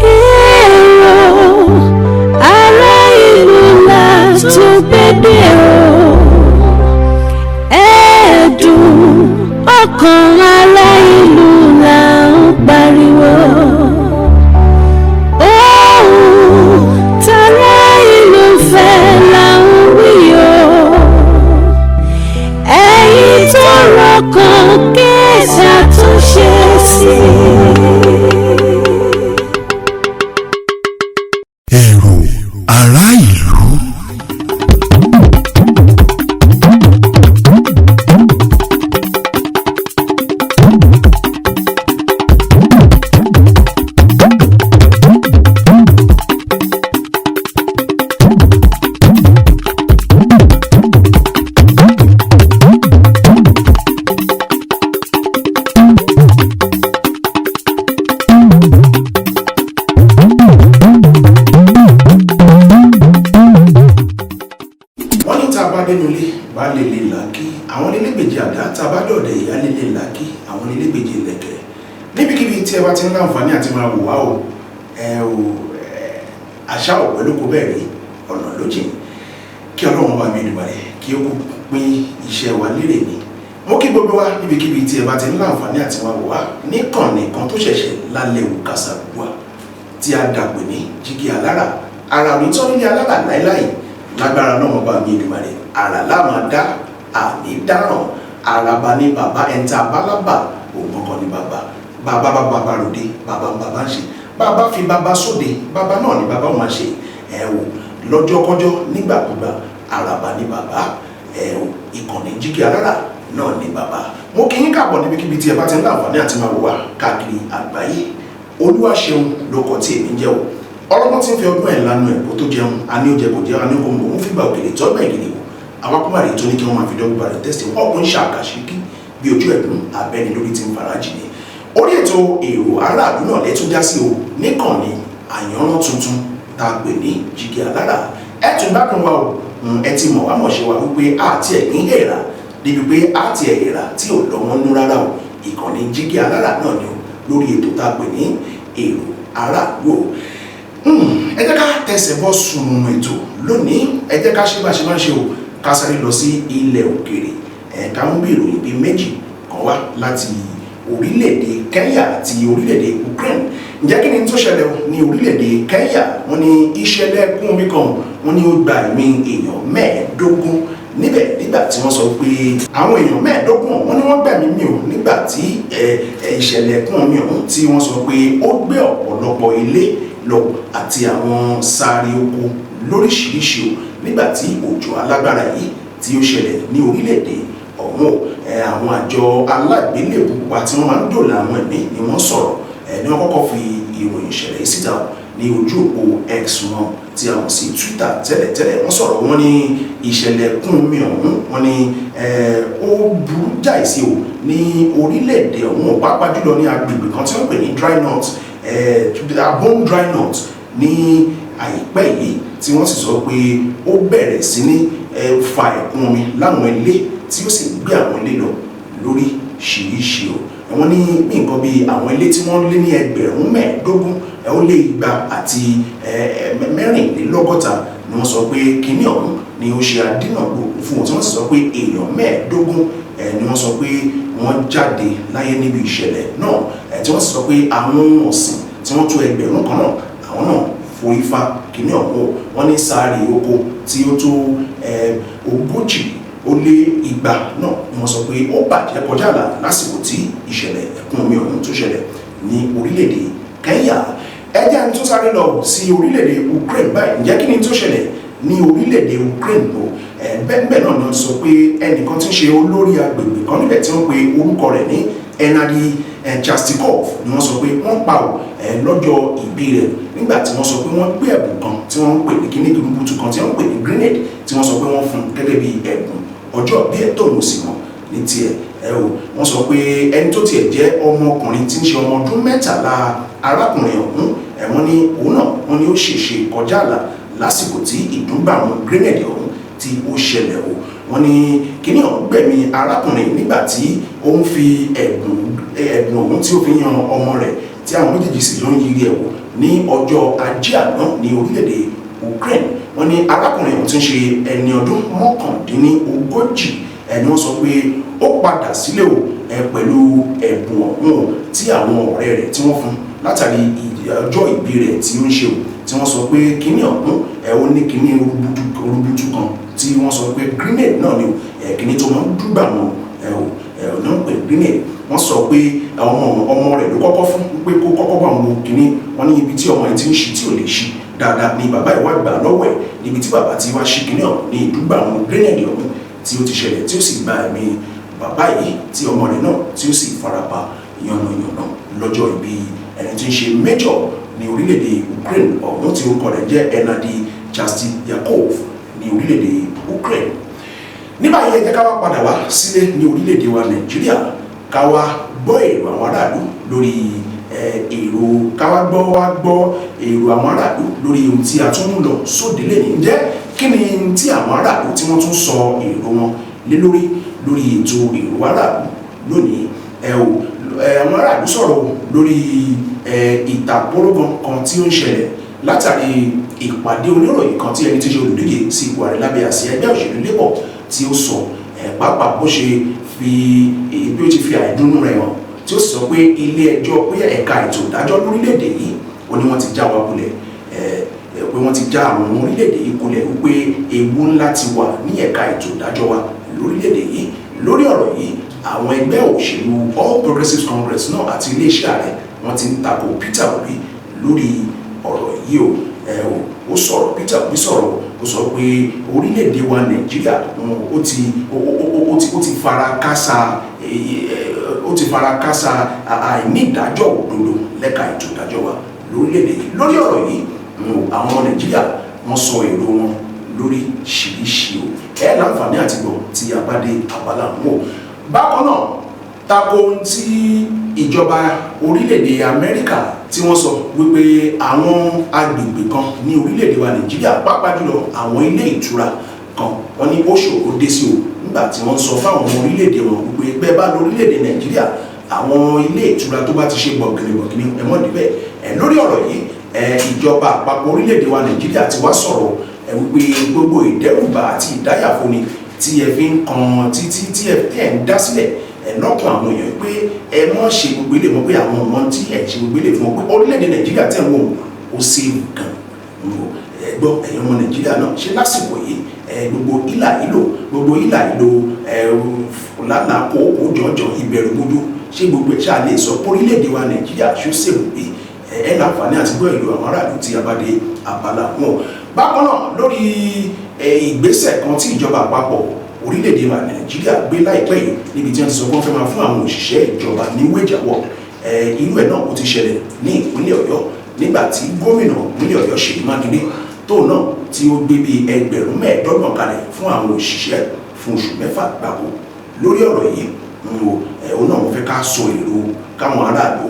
Èrò ará ìlú la tún gbédè o. Ẹ̀ẹ́dùn ọkàn ará ìlú là ń pariwo. Ohun tará ìlú fẹ́ là ń wí o. Ẹ̀yin tọ́rọ̀ kàn kẹ́ ṣàtúnṣe sí i. Èrò ará ìlú. Wọ́n ní tá a bá dénú ilé, bá lè lè làákí àwọn onílégbèjì àdá, tá a bá dọ̀dẹ̀ ìyá lè lè làákí àwọn onílégbèjì ìlẹ̀kẹ̀. Níbikíbi tí ẹ bá ti ń láǹfààní àti máa wò wá o, ẹ o ẹ àṣà ò pẹ̀lú kó bẹ́ẹ̀ rí ọ̀nà lójìn. Kí Ọlọ́run bá mi dùbàrẹ̀ kí ó kú pín iṣẹ́ wa lérè ni. Mo kí gbogbo wa níbikíbi tí ẹ bá ti ń láǹfààní àti máa wò wá níkànnì kan tó ṣẹ̀ṣẹ̀ lálẹ́ wò kàṣàgbọ́à tí a dàpè ní Jígí Alára. Ara mi tán nílé alára láíláì lágbára náà wọn bá mi Èdùmàrè. Àrà láàmà dá àmì dáràn. Àràbà ní bàbá ẹ̀ńtà bálábà, òun kankan ní bàbá bàbá bá bàbá ròde, bàbá ń bàbá ń ṣe, bàbá fi bàbá sóde, bàbá náà ní bàbá wọn ṣe. Ẹ wò lọ́jọ́kọ́jọ́ nígbàkúgbà, àràbà ní bàbá. Ẹ wò, ìkànnì Jígí Alára náà ní bàbá. Mo kí yín káàbọ̀ níbikíbi tí ẹ bá ti ń láǹfààní àti máa wò wá káàkiri àgbáyé. Olúwaṣeun ló kọ tí èmi ń jẹ́ o. Ọlọ́gbọ́n tí ń fi ọdún ẹ̀ lanu ẹ̀ kó tó jẹun, a ní ó jẹ kò jẹun, a ní kó mọ̀ òun fìgbà òkèlè tọ́gbà ìgìrì wò. Àwọn akọ́mọ̀rẹ́ tó ní kí wọ́n máa fi dọ́gbà rẹ̀ tẹ́sí ọkùnrin ṣàkàṣìkí bí ojú ẹ̀dùn abẹ́ni lórí ti ń farajì ni. Orí ètò Èrò Aráàlú náà lẹ́tún já sí o níkànnì àyànrán tuntun tá a pè ní Jígí Alára. Ẹ tún gbádùn wa o. Ẹ ti mọ̀ wá mọ̀ ṣe wa wípé àti ẹ̀gbín èèrà débi pé àti èèrà tí ò lọ́wọ́ nú rárá o. Ìkànnì Jígí Alára náà ni o, lórí ètò tá a pè ní Èrò Aráàlú o. Ẹ jẹ́ ká tẹsẹ̀ bọ́ sùn ètò lónìí. Ẹ jẹ́ ká ṣe bá ṣe máa ń ṣe o, ká sáré lọ sí ilẹ̀ òkèèrè. Ẹ̀ ká mú bí ìròyìn bíi méjì kan wá láti orílẹ̀-èdè Kenya àti orílẹ̀-èdè Ukraine. Ǹjẹ́ kí ni tó ṣẹlẹ̀ o ní orílẹ̀-èdè Kenya? Wọ́n ní ìṣẹ̀lẹ̀ ẹ̀kún omi kan, wọ́n ní ó gba ẹ̀mí èèyàn 15 níbẹ̀ nígbà tí wọ́n sọ pé àwọn èèyàn 15, wọ́n ní wọ́n gbẹ̀mí mì o nígbà tí ìṣẹ̀lẹ̀ ẹ̀kún omi ọ̀hún tí wọ́n sọ pé ó gbé ọ̀pọ̀lọpọ̀ ilé lọ àti àwọn sáré oko lóríṣiríṣi o nígbà tí òjò alágbára yìí tí ó ṣẹlẹ̀ ní orílẹ̀-èdè ọ̀hún o. Àwọn àjọ alágbélébùú pupa tí wọ́n máa ń dòòlà àwọn ẹ̀mí ni wọ́n sọ̀rọ̀ ní wọ́n kọ́kọ́ fi ìròyìn ìṣẹ̀lẹ̀ yìí síta ní ojú òpó X wọn tí a mọ̀ sí Twitter tẹ́lẹ̀tẹ́lẹ̀. Wọ́n sọ̀rọ̀, wọ́n ní ìṣẹ̀lẹ̀ kún omi ọ̀hún, wọ́n ní ó burú jáì sí o ní orílẹ̀-èdè ọ̀hún, pàápàá jùlọ ní agbègbè kan tí wọ́n pè ní Dry North, Bone Dry North ní àìpẹ́ yìí, tí wọ́n sì sọ pé ó bẹ̀rẹ̀ sí ní fa ẹ̀kún omi láwọn ilé tí ó sì gbé àwọn ilé lọ lóríṣiríṣi o. Wọ́n ní bí nǹkan bíi àwọn ilé tí wọ́n lé ní 25,000 ni wọ́n sọ pé kinní ọ̀hún ni ó ṣe adínàgbò fún wọn, tí wọ́n sì sọ pé èèyàn 15 ni wọ́n sọ pé wọ́n jáde láyé níbi ìṣẹ̀lẹ̀ náà, tí wọ́n sì sọ pé àwọn ohun ọ̀sìn tí wọ́n tó 1,000 náà, àwọn náà forí fa kinní ọ̀hún. Wọ́n ní sáré oko tí ó tó 240 náà ni wọ́n sọ pé ó bàjẹ́ kọjá àlà lásìkò tí ìṣẹ̀lẹ̀ ẹ̀kún omi ọ̀hún tó ṣẹlẹ̀ ní orílẹ̀-èdè Kenya. Ẹ jẹ́ n tún sáré lọ sí orílẹ̀-èdè Ukraine báyìí. Ǹjẹ́ kí ni tó ṣẹlẹ̀ ní orílẹ̀-èdè Ukraine o? Bẹ́ẹ̀ náà ni wọ́n sọ pé ẹnìkan tí ń ṣe olórí agbègbè kan níbẹ̀ tí wọ́n pe orúkọ rẹ̀ ní Hennady Chastikov ni wọ́n sọ pé wọ́n pa ò lọ́jọ́ ìbí rẹ̀ nígbà tí wọ́n sọ pé wọ́n gbé ẹ̀bùn kan tí wọ́n ń pè ní kíní gbùngbùtù kan tí wọ́n ń pè ní grenade, tí wọ́n sọ pé wọ́n fún un gẹ́gẹ́ bí ẹ̀bùn ọjọ́ bí ẹ̀ tóun sì mọ̀ ní tiẹ̀. Ẹ o, wọ́n sọ pé ẹni tó tiẹ̀ jẹ́ ọmọkùnrin tí ń ṣe ọmọ ọdún 13 arákùnrin ọ̀hún, ẹ̀ wọ́n ní òun náà, wọ́n ní ó ṣèṣe kọjá àlà lásìkò tí ìdúgbàmù grenade ọ̀hún tí ó ṣẹlẹ̀ o. Wọ́n ní kíní ọ̀hún gbẹ̀mí arákùnrin nígbà tí ó ń fi ẹ̀bùn ọ̀hún tí ó fi yan ọmọ rẹ̀ tí àwọn méjèèjì sì jọ ń yiri ẹ̀wò ní ọjọ́ ajé àná ní orílẹ̀-èdè Ukraine. Wọ́n ní arákùnrin ọ̀hún tí ń ṣe ẹni ọdún 39 ẹni wọ́n sọ pé ó padà sílé o pẹ̀lú ẹ̀bùn ọ̀hún tí àwọn ọ̀rẹ́ rẹ̀ tí wọ́n fún látàrí ọjọ́ ìbí rẹ̀ tí ó ń ṣe o, tí wọ́n sọ pé kíní ọ̀hún ó ní kíní rúbútú kan tí wọ́n sọ pé grenade náà ni kíní tó máa ń dúgbà wọn náà pè grenade. Wọ́n sọ pé ọmọ rẹ̀ ló kọ́kọ́ fún pé kó kọ́kọ́ bá wọn kíní. Wọ́n ní ibi tí ọmọ yìí ti ń ṣí tí ò lè ṣí dáadáa ni bàbá ìwà gbà lọ́wọ́ ẹ̀, níbi tí bàbá ti wá ṣí kíní ọ̀hún ní ìdúgbà wọn grenade ọ̀hún tí ó ti ṣẹlẹ̀, tí ó sì gba ẹ̀mí bàbá yìí, tí ọmọ rẹ̀ náà tí ó sì farapa yànnàyànnà lọ́jọ́ ìbí ẹni tí ń ṣe major ní orílẹ̀-èdè Ukraine ọ̀hún tí orúkọ rẹ̀ jẹ́ Hennady Chastyakov ní orílẹ̀-èdè Ukraine. Ní báyìí, ẹ jẹ́ ká wá padà wá sílé ní orílẹ̀-èdè wa Nàìjíríà, ká wá gbọ́ èrò àwọn aráàlú lórí èrò ká wá gbọ́ èrò àwọn aráàlú lórí ohun tí a tún ń lọ sóde lẹ́yìn. Ǹjẹ́ kí ni tí àwọn aráàlú tí wọ́n tún sọ èrò wọn lé lórí lórí ètò èrò aráàlú lónìí? Àwọn aráàlú sọ̀rọ̀ lórí ìtàkùrọ̀gàn kan tí ó ń ṣẹlẹ̀ látàrí ìpàdé oníròyìn kan tí ẹni tí ṣe olùdíje sí ipò ààrẹ lábẹ́ àsíá ẹgbẹ́ òṣèlú Labour tí ó sọ, pàápàá bó ṣe fi bí ó ti fi àìdùnnú rẹ̀ hàn, tí ó sọ pé ilé ẹjọ́, pé ẹ̀ka ètò ìdájọ́ lórílẹ̀‐èdè yìí ó ní wọ́n ti já wa kulẹ̀, pé wọ́n ti já àwọn ọmọ orílẹ̀-èdè yìí kulẹ̀, wípé ewu ńlá ti wà ní ẹ̀ka ètò ìdájọ́ wa lórílẹ̀‐èdè yìí. Lórí ọ̀rọ̀ yìí, àwọn ẹgbẹ́ òṣèlú All Progressives Congress náà àti iléeṣẹ́ ààrẹ wọ́n ti ń tako Peter Obi lórí ọ̀rọ̀ yìí o. Ó sọ̀rọ̀, Peter Obi sọ̀rọ̀, ó sọ pé orílẹ̀-èdè wa Nàìjíríà ó ti fara kásá, ó ti fara kásá àìní ìdájọ́ òdodo lẹ́ka ètò ìdájọ́ wa lórílẹ̀-èdè yìí. Lórí ọ̀rọ̀ yìí, àwọn ọmọ Nàìjíríà wọ́n sọ èrò wọn lóríṣiríṣi o. Ẹ láǹfààní àti gbọ́ tí a bá dé abala mú o. Bákan náà, tako ohun tí ìjọba orílẹ̀-èdè Amẹ́ríkà tí wọ́n sọ wípé àwọn agbègbè kan ní orílẹ̀-èdè wa Nàìjíríà, pàápàá jùlọ àwọn ilé ìtura kan, wọ́n ní ó ṣòro dé sí o, nígbà tí wọ́n sọ fáwọn ọmọ orílẹ̀-èdè wọn wípé bẹ́ẹ̀ bá lọ orílẹ̀-èdè Nàìjíríà, àwọn ilé ìtura tó bá ti ṣe bọ̀gìnìbọ̀gìnì, ẹ mọ́ níbẹ̀. Lórí ọ̀rọ̀ yìí, ìjọba àpapọ̀ orílẹ̀-èdè wa Nàìjíríà ti wá sọ̀rọ̀ wípé gbogbo ìdẹ́rùbà àti ìdáyàfóni tí ẹ fi ń kan títí tí ẹ ń dá sílẹ̀ lọ́kàn àwọn èèyàn pé ẹ mọ́ ṣe gbogbo ilé mọ́, pé àwọn ọmọ tí ẹ ṣe gbogbo ilé fún wọn, pé orílẹ̀-èdè Nàìjíríà tẹ̀ ń wò ó ṣe gan. Ẹ gbọ́, ẹ̀yin ọmọ Nàìjíríà náà, ṣe lásìkò yìí gbogbo ìlà ìlò, gbogbo ìlà ìlò lánàá kókó jọjọ ìbẹ̀rù gbogbo, ṣé gbogbo ẹ̀ ṣáà lè sọ pé orílẹ̀-èdè wa Nàìjíríà ṣó ṣèwò bí? Ẹ láǹfààní àti gbọ́ ìlú àwọn aráàlú tí a bá dé abala wọn. Bákan náà, lórí ìgbésẹ̀ kan tí ìjọba àpapọ̀ orílẹ̀-èdè wa Nàìjíríà gbé láìpẹ́ yìí, níbi tí wọ́n ti sọ pé wọ́n fẹ́ máa fún àwọn òṣìṣẹ́ ìjọba ní wage award, irú ẹ̀ náà ó ti ṣẹlẹ̀ ní ìpínlẹ̀ Ọ̀yọ́, nígbà tí gómìnà ìpínlẹ̀ Ọ̀yọ́ Ṣèyí Mákindé tó náà tí ó gbé bíi 25,000 kalẹ̀ fún àwọn òṣìṣẹ́ fún oṣù 6 gbáko. Lórí ọ̀rọ̀ yìí, òun náà wọ́n fẹ́ ká sọ èrò káwọn aráàlú,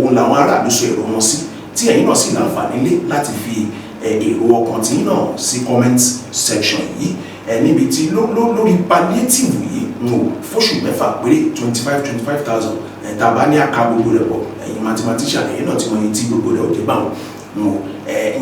òun làwọn aráàlú sọ èrò wọn sí, tí ẹ̀yin náà sì láǹfààní lé láti fi èrò ọkàn tí náà sí comment section yìí, níbi tí lórí palliative yìí ń wò fóṣù 6 péré, 25,000, tá a bá ní àka gbogbo rẹ̀ pọ̀, ẹ̀yin mathematician, ẹ̀yin náà tí wọ́n yìí tí gbogbo rẹ̀ ò dé bá wọn ń wò.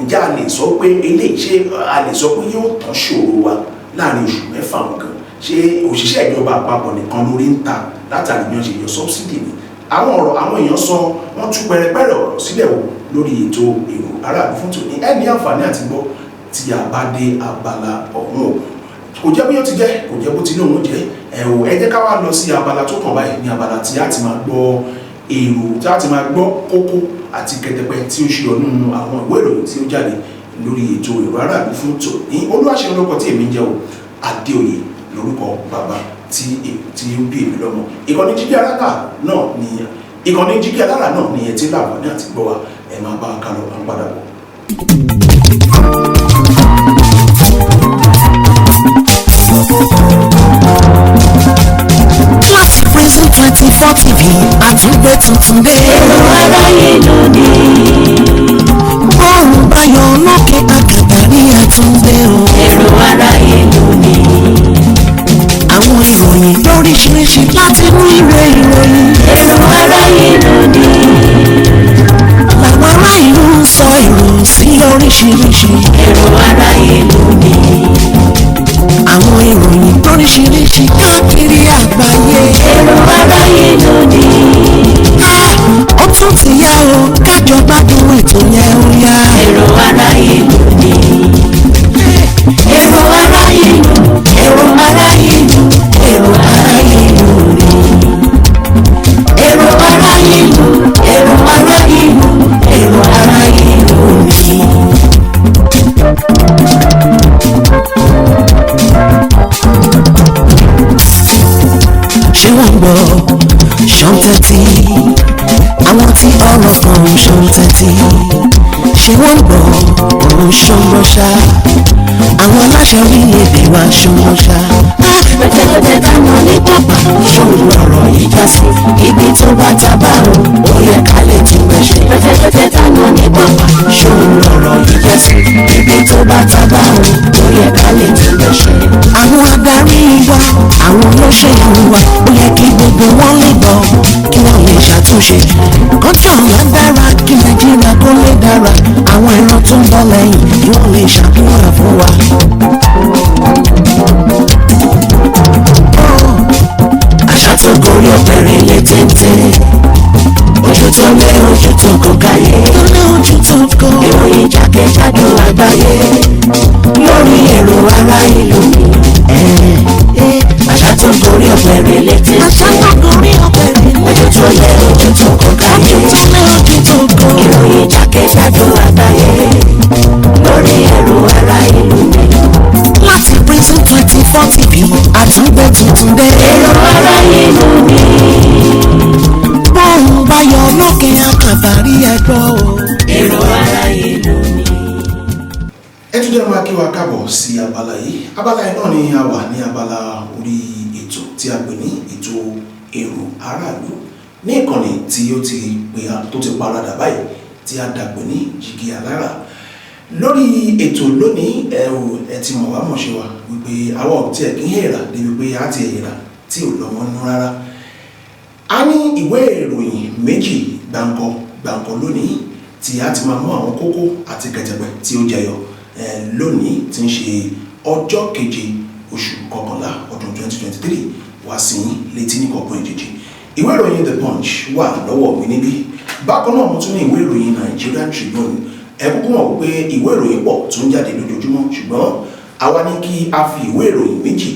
Ǹjẹ́ a lè sọ pé eléyìí, ṣé a lè sọ pé yóò tán ṣòro wa láàrin oṣù 6 nǹkan? Ṣé òṣìṣẹ́ ìjọba àpapọ̀ nìkan lórí ń ta látàrí bí wọ́n ṣe yọ subsidy ni? Àwọn ọ̀rọ̀ àwọn èèyàn sọ, wọ́n tú pẹrẹpẹrẹ ọ̀rọ̀ sílẹ̀ o lórí ètò èrò aráàlú fún tòní. Ẹ ní àǹfààní àti gbọ́ tí a bá dé abala ọ̀hún o. Kò jẹ́ bí ó ti jẹ́, kò jẹ́ bó ti lóun jẹ́. Ẹ ò ẹ jẹ́ ká wá lọ sí abala tó kàn báyìí, ní abala tí a ti máa gbọ́ èrò, tí a ti máa gbọ́ kókó àti kẹtẹpẹ tí ó ṣe ọ̀nù àwọn ìwé ìròyìn tí ó jáde lórí ètò èrò aráàlú fún tòní. Olúwaṣẹ́ lórúkọ tí èmi ń jẹ́ o, Adéoyè lórúkọ bàbá tí ó bí èmi lọ́mọ. Ìkànnì Jígí Alára náà ni, ìkànnì Jígí Alára náà ni ẹ ti láǹfààní àti gbọ́ wa. Ẹ máa bá a ká lọ, à ń padà bọ̀. Láti Prism 24 TV, àtúngbé tuntun dé. Èrò aráyé lónìí. Bọ́ọ̀rùn báyọ̀ lókè àkàtà ní àtúndé o. Èrò aráyé lónìí. Ìròyìn lóríṣiríṣi láti inú ìwé ìròyìn. Èrò ará ìlú ni. Làwọn ará ìlú ń sọ èrò sí oríṣiríṣi. Èrò ará ìlú ni. Àwọn ìròyìn lóríṣiríṣi káàkiri àgbáyé. Èrò ará ìlú ni. Ah, ó tún ti yá o, kájọ gbádùn ètò yẹn ó yá. Èrò ará ìlú ni. Èrò ará ìlú, èrò ará ìlú, èrò ará ìlú ni. Èrò ará ìlú, èrò ará ìlú, èrò ará ìlú ni. Ṣé wọ́n ń gbọ́ ṣọ́n tẹ́tí? Àwọn tí ọ̀rọ̀ kan ṣọ́n tẹ́tí. Ṣé wọ́n ń gbọ́ òun ṣọ́n gbọ́ ṣá? Àwọn aláṣẹ orílẹ̀-èdè wa ṣọ́n gbọ́ ṣá. Pẹ̀tẹ̀pẹ̀tẹ̀ dáná ní pápá, Ṣóun lọ̀rọ̀ yìí já sí? Ibi tó bá tábà o, ó yẹ ká lè tún bẹ̀ ṣe. Pẹ̀tẹ̀pẹ̀tẹ̀ dáná ní pápá, Ṣóun lọ̀rọ̀ yìí já sí? Ibi tó bá tábà o, ó yẹ ká lè tún bẹ̀ ṣe. Àwọn adarí wa, àwọn olóṣèlú wa, ó yẹ kí gbogbo wọn lè gbọ́, kí wọ́n lè ṣàtúnṣe. Kọ́ńtà ọ̀la dára kí Nàìjíríà kó lè dára, àwọn ìran tó ń bọ̀ lẹ́yìn kí wọ́n lè ṣàdúrà fún wa. Àṣà tó gorí ọ̀pẹ̀rẹ̀ lé téńté, ojú tó lé ojú tó kò káyé. Tó lé ojú tó kọ́. Ìròyìn jákèjádò àgbáyé lórí èrò ará ìlú mi. Àṣà tó gorí ọ̀pẹ̀rẹ̀ lé téńté, Àṣà tó gorí ọ̀pẹ̀rẹ̀ lé. Ojú tó lé ojú tó kò káyé. Tó lé ojú tó kọ́. Ìròyìn jákèjádò àgbáyé lórí èrò ará ìlú mi. Láti Prism 24 TV, àtúngbẹ́ tuntun dé. Èrò ará ìlú mi. Bóun bá yọ lókè àkàbàrí ẹgbọ́ o. Èrò ará ìlú mi. Ẹ tún jẹ́ máa kí wa káàbọ̀ sí abala yìí. Abala yìí náà ni a wà ní abala orí ètò tí a pè ní ètò èrò aráàlú ní ìkànnì tí ó ti pè á tó ti paradà báyìí tí a dàgbé ní Jígí Alára. Lórí ètò lónìí, ẹ ò ẹ ti mọ̀ wá mọ̀ ṣe wa wípé àwa ò tiẹ̀ kí ń hèèrà débi pé a ti hèèrà tí ò lọ́wọ́ nú rárá. A ní ìwé ìròyìn méjì gbàǹkọ gbàǹkọ lónìí tí a ti máa mú àwọn kókó àti kẹ̀tẹ̀pẹ̀ tí ó jẹyọ lónìí tí ń ṣe ọjọ́ 7 oṣù kọkànlá ọdún 2023 wá sí yín létí ní kọ̀ọ̀kan ìjèjì. Ìwé ìròyìn The Punch wà lọ́wọ́ mi níbí. Bákan náà, mo tún ní ìwé ìròyìn Nigerian Tribune. Ẹ kúkú mọ̀ pé ìwé ìròyìn pọ̀ tó ń jáde lójoojúmọ́, ṣùgbọ́n àwa ní kí a fi ìwé ìròyìn méjì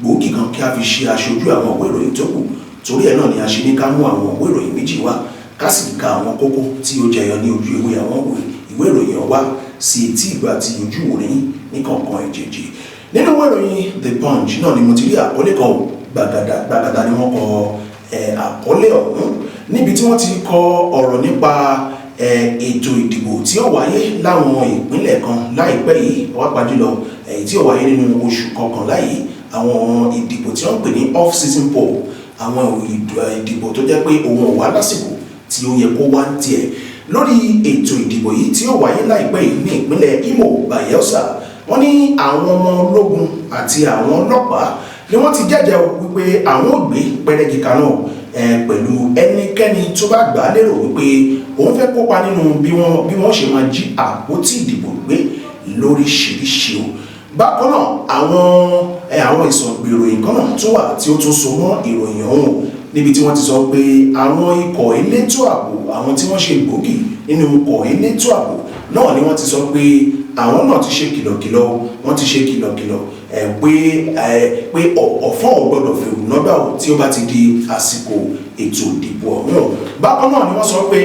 gbòógì kan kí a fi ṣe aṣojú àwọn ìwé ìròyìn tó kù. Torí ẹ̀ náà ni a ṣe ní ká mú àwọn ìwé ìròyìn méjì wá, ká sì ka àwọn kókó tí ó jẹyọ ní ojú ìwé àwọn ìwé ìròyìn wá sí etí ìgbà àti ojú ìwòran ní kọ̀ọ̀kan ìjèjì. Nínú ìwé ìròyìn The Punch náà ni mo ti rí àkọlé kan o. Gbàgàdà gbàgàdà ni wọ́n kọ àkọlé ọ̀hún, níbi tí wọ́n ti kọ ọ̀rọ̀ nípa ètò ìdìbò tí ó wáyé láwọn ìpínlẹ̀ kan láìpẹ́ yìí, pàápàá jùlọ èyí tí ó wáyé nínú oṣù kọkànlá yìí, àwọn ìdìbò tí wọ́n ń pè ní off season poll, àwọn ìdìbò tó jẹ́ pé òun ò wá lásìkò tí ó yẹ kó wá ń tiẹ̀. Lórí ètò ìdìbò yìí tí ó wáyé láìpẹ́ yìí ní ìpínlẹ̀ Imo, Bayelsa, wọ́n ní àwọn ọmọ ológun àti àwọn ọlọ́pàá ni wọ́n ti jẹ́jẹ́ wípé àwọn ò gbé pẹ́rẹ́gì kaná pẹ̀lú ẹnikẹ́ni tó bá gbà á lérò wípé òun fẹ́ kópa nínú bí wọ́n ṣe máa jí àpótí ìdìbò gbé lóríṣiríṣi o. Bákan náà, àwọn ìsọ̀gbèròyìn kan náà tún wà tí ó tún so mọ́ ìròyìn ọ̀hún, níbi tí wọ́n ti sọ pé àwọn ikọ̀ elétò ààbò, àwọn tí wọ́n ṣe gbòógì nínú ikọ̀ elétò ààbò náà ni wọ́n ti sọ pé àwọn náà ti ṣe kìlọ̀kìlọ̀. Wọ́n ti ṣe kìlọ̀kìlọ̀ pé ọ̀fọ́n ò gbọ́dọ̀ fèrú nọ́gbà o tí ó bá ti di àsìkò ètò ìdìbò ọ̀hún. Bákan náà ni wọ́n sọ pé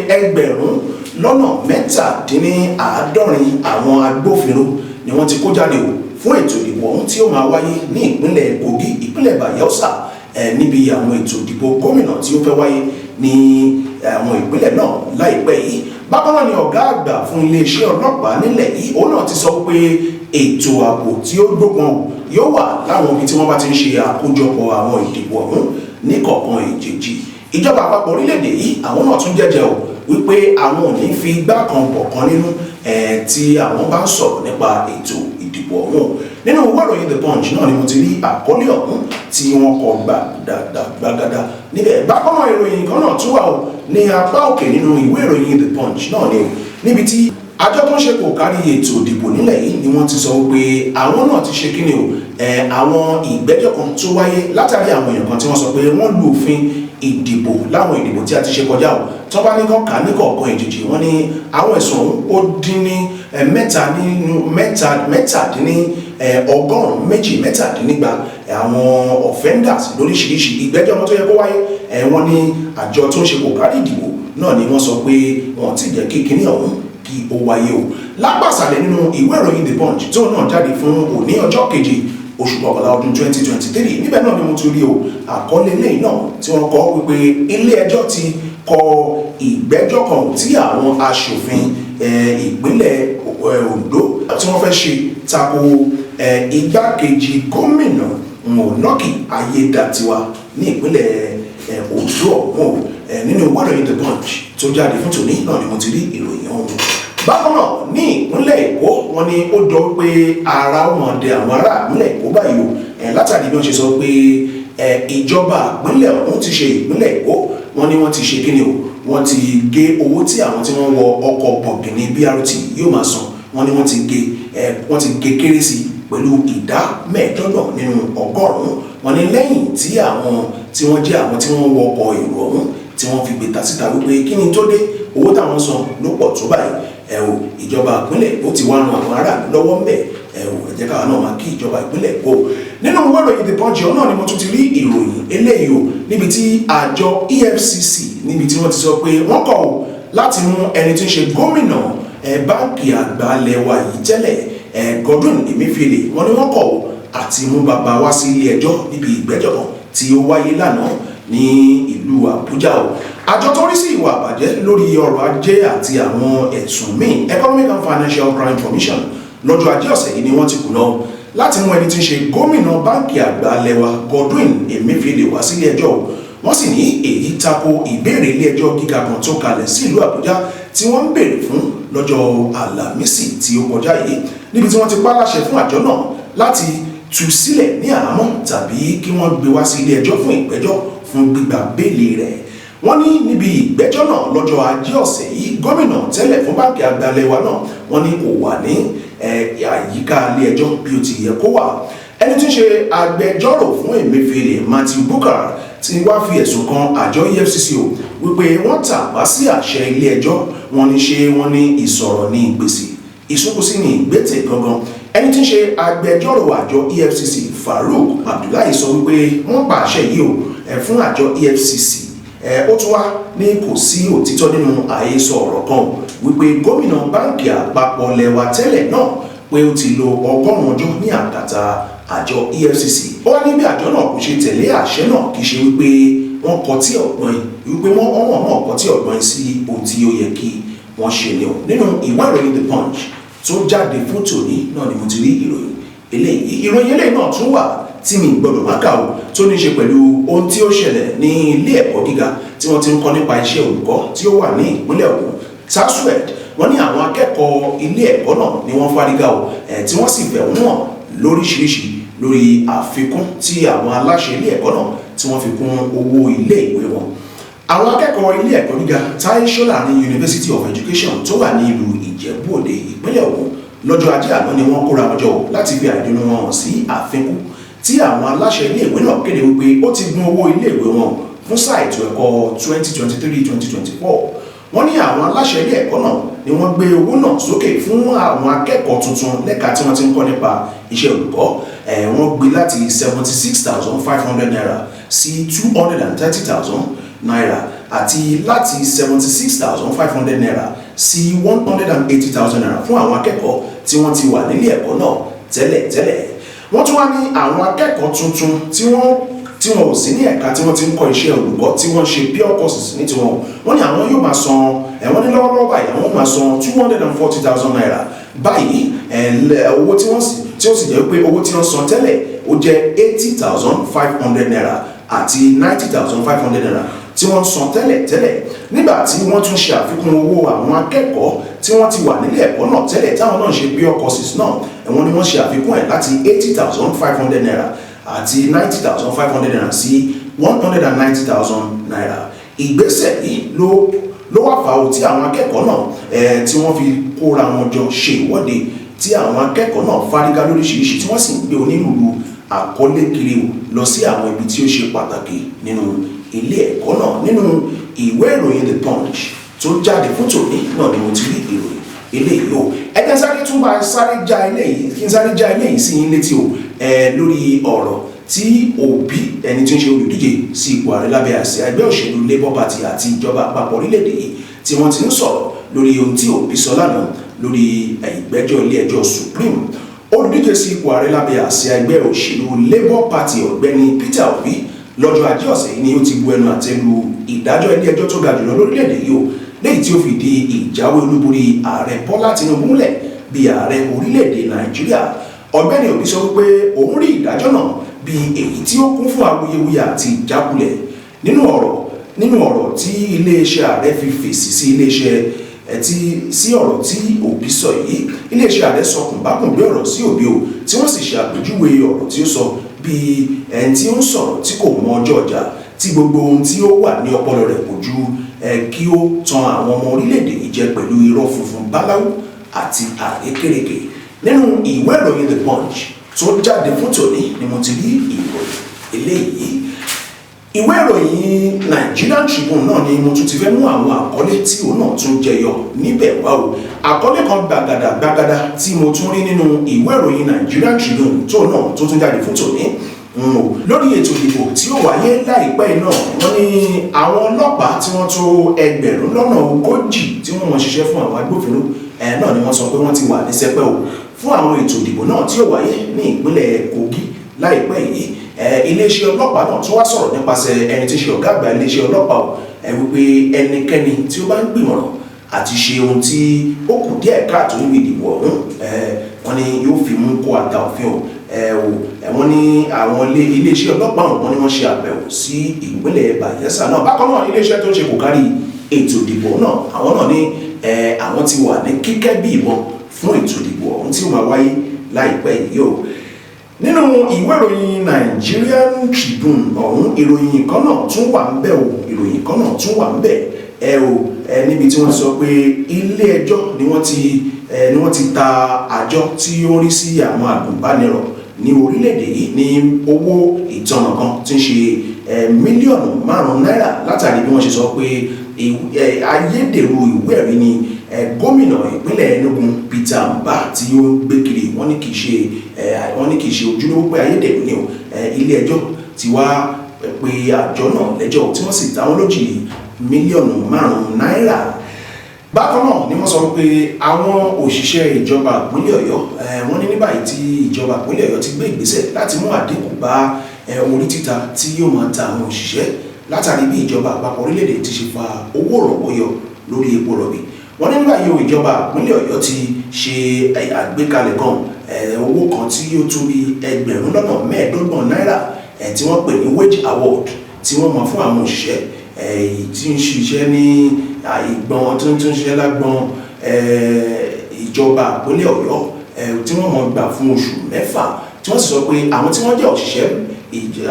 267,000 àwọn agbófinró ni wọ́n ti kó jáde o fún ètò ìdìbò ọ̀hún tí ó máa wáyé ní ìpínlẹ̀ Kogi, ìpínlẹ̀ Bayelsa, níbi àwọn ètò ìdìbò gómìnà tí ó fẹ́ wáyé ní àwọn ìpínlẹ̀ náà láìpẹ́ yìí. Bákan náà ni ọ̀gá àgbà fún iléeṣẹ́ ọlọ́pàá nílẹ̀ yìí, òun náà ti sọ pé ètò ààbò tí ó gbópọn yóò wà láwọn ibi tí wọ́n bá ti ń ṣe àkójọpọ̀ àwọn ìdìbò ọ̀hún ní kọ̀ọ̀kan ìjèjì. Ìjọba àpapọ̀ orílẹ̀-èdè yìí, àwọn náà tún jẹ́jẹ́ o wípé àwọn ò ní fi igbá kan bọ̀ kan nínú tí àwọn bá ń sọ̀rọ̀ nípa ètò ìdìbò ọ̀hún. Nínú ìwé ìròyìn The Punch náà ni mo ti rí àkọlé ọ̀hún tí wọ́n kọ gbàdàgbàgàdà níbẹ̀. Bákan náà, ìròyìn kan náà tún wà o ní apá òkè nínú ìwé ìròyìn The Punch náà ni o, níbi tí àjọ tó ń ṣe kò kárí ètò ìdìbò nílẹ̀ yìí ni wọ́n ti sọ pé àwọn náà ti ṣe kíni o, àwọn ìgbẹ́jọ́ kan tó wáyé látàrí àwọn èèyàn kan tí wọ́n sọ pé wọ́n lu òfin ìdìbò láwọn ìdìbò tí a ti ṣe kọjá o. Tó bá ní kàn ká ní kọ̀ọ̀kan ìjèjì, wọ́n ní àwọn ẹ̀sùn ọ̀hún ó dín ní mẹ́ta nínú mẹ́ta, 297, àwọn offenders lóríṣiríṣi. Ìgbẹ́jọ́ wọn tó yẹ kó wáyé, wọ́n ní àjọ tó ń ṣe kò kárí ìdìbò náà ni wọ́n sọ pé wọ́n ti jẹ́ kí kinní ọ̀hún kí ó wáyé o. Lápàsàlẹ̀ nínú ìwé ìròyìn The Punch tó náà jáde fún òní, ọjọ́ 7 oṣù 11 ọdún 2023, níbẹ̀ náà ni mo ti rí o àkọlé eléyìí náà tí wọ́n kọ wípé ilé ẹjọ́ ti kọ ìgbẹ́jọ́ kan tí àwọn aṣòfin ìpínlẹ̀ Ondo tí wọ́n fẹ́ ṣe tako igbákejì gómìnà Lucky Ayédàtiwa ní ìpínlẹ̀ Ondo ọ̀hún. Nínú ìwé ìròyìn The Punch tó jáde fún tòní náà ni mo ti rí ìròyìn ọ̀hún. Bákan náà, ní ìpínlẹ̀ Èkó, wọ́n ní ó jọ pé ara wọn dẹ àwọn ará ìpínlẹ̀ Èkó báyìí o, látàrí bí wọ́n ṣe sọ pé ìjọba ìpínlẹ̀ ọ̀hún ti ṣe ìpínlẹ̀ Èkó, wọ́n ní wọ́n ti ṣe kíni o, wọ́n ti gé owó tí àwọn tí wọ́n wọ ọkọ̀ bọ̀gìnì BRT yóò máa san. Wọ́n ní wọ́n ti gé kéré sí pẹ̀lú ìdá 25 nínú 100. Wọ́n ní lẹ́yìn tí àwọn tí wọ́n jẹ́ àwọn tí wọ́n wọ ọkọ̀ èrò ọ̀hún tí wọ́n fi gbé ta síta wípé kí ni tó dé, owó táwọn san ló pọ̀ tó báyìí. Ẹ o, ìjọba ìpínlẹ̀ Èkó ti wá ran àwọn aráàlú lọ́wọ́ ń bẹ̀. Ẹ o, ẹ jẹ́ káwa náà máa kí ìjọba ìpínlẹ̀ Èkó. Nínú ìwé ìròyìn The Punch náà ni mo tún ti rí ìròyìn eléyìí o, níbi tí àjọ EFCC, níbi tí wọ́n ti sọ pé wọ́n kọ̀ o láti mú ẹni tí ń ṣe gómìnà báńkì àgbà lẹwa yìí tẹ́lẹ̀, Godwin Emefiele. Wọ́n ní wọ́n kọ̀ o àti mú bàbá wá sí ilé ẹjọ́ níbi ìgbẹ́jọ́ kan tí ó wáyé lánàá ní ìlú Àbújá o. Àjọ tó rí sí ìwà àbàjẹ́ lórí ọrọ̀ ajé àti àwọn ẹ̀sùn míì, Economic and Financial Crime Commission, lọ́jọ́ ajé ọ̀sẹ̀ yìí ni wọ́n ti kùnà láti mú ẹni tí ń ṣe gómìnà báńkì àgbà lẹwa Godwin Emefiele wá sílé ẹjọ́ o. Wọ́n sì ní èyí tako ìbéèrè ilé ẹjọ́ gíga kan tó kalẹ̀ sí ìlú Àbújá tí wọ́n ń béèrè fún lọ́jọ́ Àlàmísì tí ó kọjá yìí, níbi tí wọ́n ti pa láṣẹ fún àjọ náà láti tú sílẹ̀ ní àhámọ́ tàbí kí wọ́n gbé wá sí ilé ẹjọ́ fún ìgbẹ́jọ́ fún gbígba béèlì rẹ̀. Wọ́n ní níbi ìgbẹ́jọ́ náà lọ́jọ́ ajé ọ̀sẹ̀ yìí, gómìnà tẹ́lẹ̀ fún báńkì àgbà lẹwa náà, wọ́n ní kò wà ní àyíká ilé ẹjọ́ bí ó ti yẹ kó wà. Ẹni tí ń ṣe agbẹjọ́rò fún Emefiele, Matthew Bukar, ti wá fi ẹ̀sùn kan àjọ EFCC o wípé wọ́n tàpá sí àṣẹ ilé ẹjọ́. Wọ́n ní ṣé wọ́n ní ìsọ̀rọ̀ ní ìgbèsì, ìsúnkúsí ní ìgbésẹ̀ gangan. Ẹni tí ń ṣe agbẹjọ́rò àjọ EFCC, Farouk Abdullahi, sọ wípé wọ́n pa àṣẹ yìí o fún àjọ EFCC. Ó tún wá ní kò sí òtítọ́ nínú àhesọ ọ̀rọ̀ kan wípé gómìnà báńkì àpapọ̀ lẹwa tẹ́lẹ̀ náà pé ó ti lo 100 ọjọ́ ní àkàtà àjọ EFCC. Ó wá ní bí àjọ náà kò ṣe tẹ̀lé àṣẹ náà, kì í ṣe wípé wọ́n kọtí ọ̀gbọ́n, wípé wọ́n ọ̀wọ̀n náà kọtí ọ̀gbọ́n sí ohun tí ó yẹ kí wọ́n ṣe ni o. Nínú ìwé ìròyìn The Punch tó jáde fún tòní náà ni mo ti rí ìròyìn eléyìí. Ìròyìn eléyìí náà tún wà tí mi gbọdọ̀ má kà o, tó ní ṣe pẹ̀lú ohun tí ó ṣẹlẹ̀ ní ilé ẹ̀kọ́ gíga tí wọ́n ti ń kọ́ nípa iṣẹ́ olùkọ́ tí ó wà ní ìpínlẹ̀ Ògùn, TASUED. Wọ́n ní àwọn akẹ́kọ̀ọ́ ilé ẹ̀kọ́ náà ni wọ́n fárígá o, tí wọ́n sì fẹ̀hónú hàn lóríṣiríṣi lórí àfikún tí àwọn aláṣẹ ilé ẹ̀kọ́ náà tí wọ́n fi kún owó ilé ìwé wọn. Àwọn akẹ́kọ̀ọ́ ilé ẹ̀kọ́ gíga Tai Solarin University of Education tó wà ní ìlú Ìjẹ̀bú Òde, ìpínlẹ̀ Ògùn, lọ́jọ́ ajé àná ni wọ́n kóra wọn jọ láti fi àìdùnnú wọn hàn sí àfikún tí àwọn aláṣẹ ilé ìwé náà kéde wípé ó ti gun owó ilé ìwé wọn fún sáà ètò ẹ̀kọ́ 2023-2024. Wọ́n ní àwọn aláṣẹ ilé ẹ̀kọ́ náà ni wọ́n gbé owó náà sókè fún àwọn akẹ́kọ̀ọ́ tuntun lẹ́ka tí wọ́n ti ń kọ́ nípa iṣẹ́ olùkọ́. Wọ́n gbé láti ₦76,500 sí ₦230,000 àti láti ₦76,500 sí ₦180,000 fún àwọn akẹ́kọ̀ọ́ tí wọ́n ti wà nílé ẹ̀kọ́ náà tẹ́lẹ̀ tẹ́lẹ̀. Wọ́n tún wá ní àwọn akẹ́kọ̀ọ́ tuntun tí wọ́n ò sí ní ẹ̀ka tí wọ́n ti ń kọ́ iṣẹ́ olùkọ́, tí wọ́n ṣe pure courses ní tiwọn, wọ́n ní àwọn yóò máa san ẹ̀wọ́n ní lọ́wọ́lọ́wọ́ báyìí, àwọn máa san ₦240,000 báyìí, owó tí wọ́n sì tí ó sì jẹ́ pé owó tí wọ́n san tẹ́lẹ̀ ó jẹ́ ₦80,500 àti ₦90,500. Tí wọ́n san tẹ́lẹ̀ tẹ́lẹ̀, nígbà tí wọ́n tún ṣe àfikún owó àwọn akẹ́kọ̀ọ́ tí wọ́n ti wà nílé ẹ̀kọ́ náà tẹ́lẹ̀, táwọn náà ṣe pure courses náà, ẹ̀wọ̀n ni wọ́n ṣe àfikún ẹ̀ láti ₦80,500 àti ₦90,500 sí ₦190,000. Ìgbésẹ̀ yìí ló wà fà ó tí àwọn akẹ́kọ̀ọ́ náà tí wọ́n fi kóra wọn jọ ṣe ìwọ́de, tí àwọn akẹ́kọ̀ọ́ náà fárígá lóríṣiríṣi, tí wọ́n sì ń gbé onírúurú àkọlé kiri lọ sí àwọn ibi tí ó ṣe pàtàkì nínú ilé ẹ̀kọ́ náà. Nínú ìwé ìròyìn The Punch tó jáde fún tòní náà ni mo ti rí ìròyìn eléyìí o. Ẹ jẹ́ sáré tún bá sáré já eléyìí, kí n sáré já eléyìí sí yín létí o, lórí ọ̀rọ̀ tí Obi, ẹni tí ń ṣe olùdíje sí ipò ààrẹ lábẹ́ àsíá ẹgbẹ́ òṣèlú Labour Party, àti ìjọba àpapọ̀ orílẹ̀-èdè yìí tí wọ́n ti ń sọ̀rọ̀ lórí ohun tí Obi sọ lánàá lórí ìgbẹ́jọ́ ilé ẹjọ́ Supreme. Olùdíje sí ipò ààrẹ lábẹ́ àsíá ẹgbẹ́ òṣèlú Labour Party, Ọ̀gbẹ́ni Peter Obi, lọ́jọ́ Ajé ọ̀sẹ̀ yìí ni ó ti bu ẹnu àtẹ́ lu ìdájọ́ ilé ẹjọ́ tó ga jùlọ lórílẹ̀-èdè yìí o, léyìí tí ó fi di ìjáwé olúborí Ààrẹ Bọ́lá Tinubu múlẹ̀ bí ààrẹ orílẹ̀-èdè Nàìjíríà. Ọ̀gbẹ́ni Obi sọ wípé òun rí ìdájọ́ náà bí èyí tí ó kún fún awuyewuye àti ìjákulẹ̀. Nínú ọ̀rọ̀ tí iléeṣẹ́ ààrẹ fi fèsì sí iléeṣẹ́ tí sí ọ̀rọ̀ tí Obi sọ yìí, iléeṣẹ́ ààrẹ sọ kùnbákùngbé ọ̀rọ̀ sí Obi o, tí wọ́n sì ṣe àpèjúwe ọ̀rọ̀ tí ó sọ bí ẹni tí ó ń sọ̀rọ̀ tí kò mọ ọjọ́ ọjà, tí gbogbo ohun tí ó wà ní ọpọlọ rẹ̀ kò ju kí ó tan àwọn ọmọ orílẹ̀-èdè yìí jẹ pẹ̀lú irọ́ funfun báláwú àti àrékèrèké. Nínú ìwé ìròyìn The Punch tó jáde fún tòní ni mo ti rí ìròyìn eléyìí. Ìwé ìròyìn Nigerian Tribune náà ni mo tún ti fẹ́ mú àwọn àkọlé tí òun náà tún jẹyọ níbẹ̀ wá o. Àkọlé kan gbàgàdà gbàgàdà tí mo tún rí nínú ìwé ìròyìn Nigerian Tribune tó náà tó tún jáde fún tòní lórí ètò ìdìbò tí ó wáyé láìpẹ́ náà, wọ́n ní àwọn ọlọ́pàá tí wọ́n tó 40,000 tí wọ́n mọ̀ ṣiṣẹ́ fún àwọn agbófinró náà ni wọ́n sọ pé wọ́n ti wà ní sẹpẹ́ o fún àwọn ètò ìdìbò náà tí ó wáyé ní ìpínlẹ̀ Kogi láìpẹ́ yìí. Iléeṣẹ́ ọlọ́pàá náà tún wá sọ̀rọ̀ nípasẹ̀ ẹni tí í ṣe ọ̀gá àgbà iléeṣẹ́ ọlọ́pàá o, wípé ẹnikẹ́ni tí ó bá ń gbìmọ̀ràn àti ṣe ohun tí ó kù díẹ̀ káàtó níbi ìdìbò ọ̀hún, wọ́n ní yóò fi mú kó ata òfin o. Wọ́n ní àwọn iléeṣẹ́ ọlọ́pàá ọ̀hún, wọ́n ní wọ́n ṣe àbẹ̀wò sí ìpínlẹ̀ Bayelsa náà. Bákan náà, iléeṣẹ́ tó ń ṣe kò kárí ètò ìdìbò náà, àwọn náà ní àwọn ti wà ní kíkẹ́ bí ìbọn fún ètò ìdìbò ọ̀hún tí ó máa wáyé láìpẹ́ yìí o. Nínú ìwé ìròyìn Nigerian Tribune ọ̀hún, ìròyìn kan náà tún wà ń bẹ̀ o, ìròyìn kan náà tún wà ń bẹ̀ ẹ o, níbi tí wọ́n sọ pé ilé ẹjọ́ ni wọ́n ti ta àjọ tí ó ń rí sí àwọn àgùnbánirọ̀ ní orílẹ̀-èdè yìí ní owó ìtanràn kan tí ń ṣe mílíọ̀nù 5 náírà, látàrí bí wọ́n ṣe sọ pé ayédèrú ìwé ẹ̀rí ni gómìnà ìpínlẹ̀ Enugu, Peter Mbah, tí ó ń gbé kiri. Wọ́n ní kì í ṣe ojúlówó, pé ayédèrú ni o. Ilé ẹjọ́ ti wá pé àjọ náà lẹ́jọ́, tí wọ́n sì ta wọ́n lójì mílíọ̀nù 5 náírà. Bákan náà ni wọ́n sọ wípé àwọn òṣìṣẹ́ ìjọba ìpínlẹ̀ Ọ̀yọ́, wọ́n ní ní báyìí tí ìjọba ìpínlẹ̀ Ọ̀yọ́ ti gbé ìgbésẹ̀ láti mú àdínkù bá orí títa tí yóò máa ta àwọn òṣìṣẹ́, látàrí bí ìjọba àpapọ̀ orílẹ̀-èdè ti ṣe fa owó ìrànwọ́ yọ lórí epo rọ̀bì. Wọ́n ní ní báyìí o, ìjọba ìpínlẹ̀ Ọ̀yọ́ ti ṣe àgbékalẹ̀ kan, owó kan tí yóò tó bí 25,000 náírà, tí wọ́n pè ní wage award, tí wọ́n mọ̀ fún àwọn òṣìṣẹ́ tí ń ṣiṣẹ́ ní ìgbọ̀n tó ń ṣiṣẹ́ lágbọ̀n ìjọba ìpínlẹ̀ Ọ̀yọ́, tí wọ́n mọ̀ gbà fún oṣù 6, tí wọ́n sì sọ pé àwọn tí wọ́n jẹ́ òṣìṣẹ́,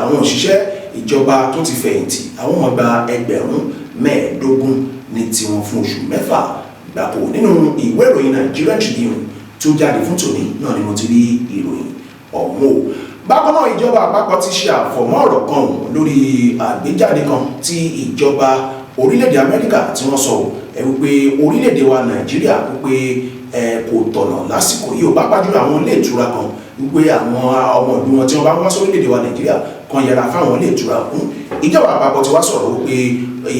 àwọn òṣìṣẹ́ ìjọba tó ti fẹ̀yìntì, àwọn mọ̀ gba 15,000 ní tiwọn fún oṣù 6 gbáko. Nínú ìwé ìròyìn Nigerian Tribune tó jáde fún tòní náà ni mo ti rí ìròyìn ọ̀hún o. Bákan náà, ìjọba àpapọ̀ ti ṣe àfọ̀mọ́ ọ̀rọ̀ kan lórí àgbéjáde kan tí ìjọba orílẹ̀-èdè Amẹ́ríkà tí wọ́n sọ wípé orílẹ̀-èdè wa Nàìjíríà wípé kò tọ̀nà lásìkò yìí ò bá pàjùlọ àwọn ilé ìtura kan, wípé àwọn ọmọ ìlú wọn tí wọ́n bá ń wá sórílẹ̀-èdè wa Nàìjíríà kan yẹra fáwọn ilé ìtura ọ̀hún. Ìjọba àpapọ̀ ti wá sọ̀rọ̀ wípé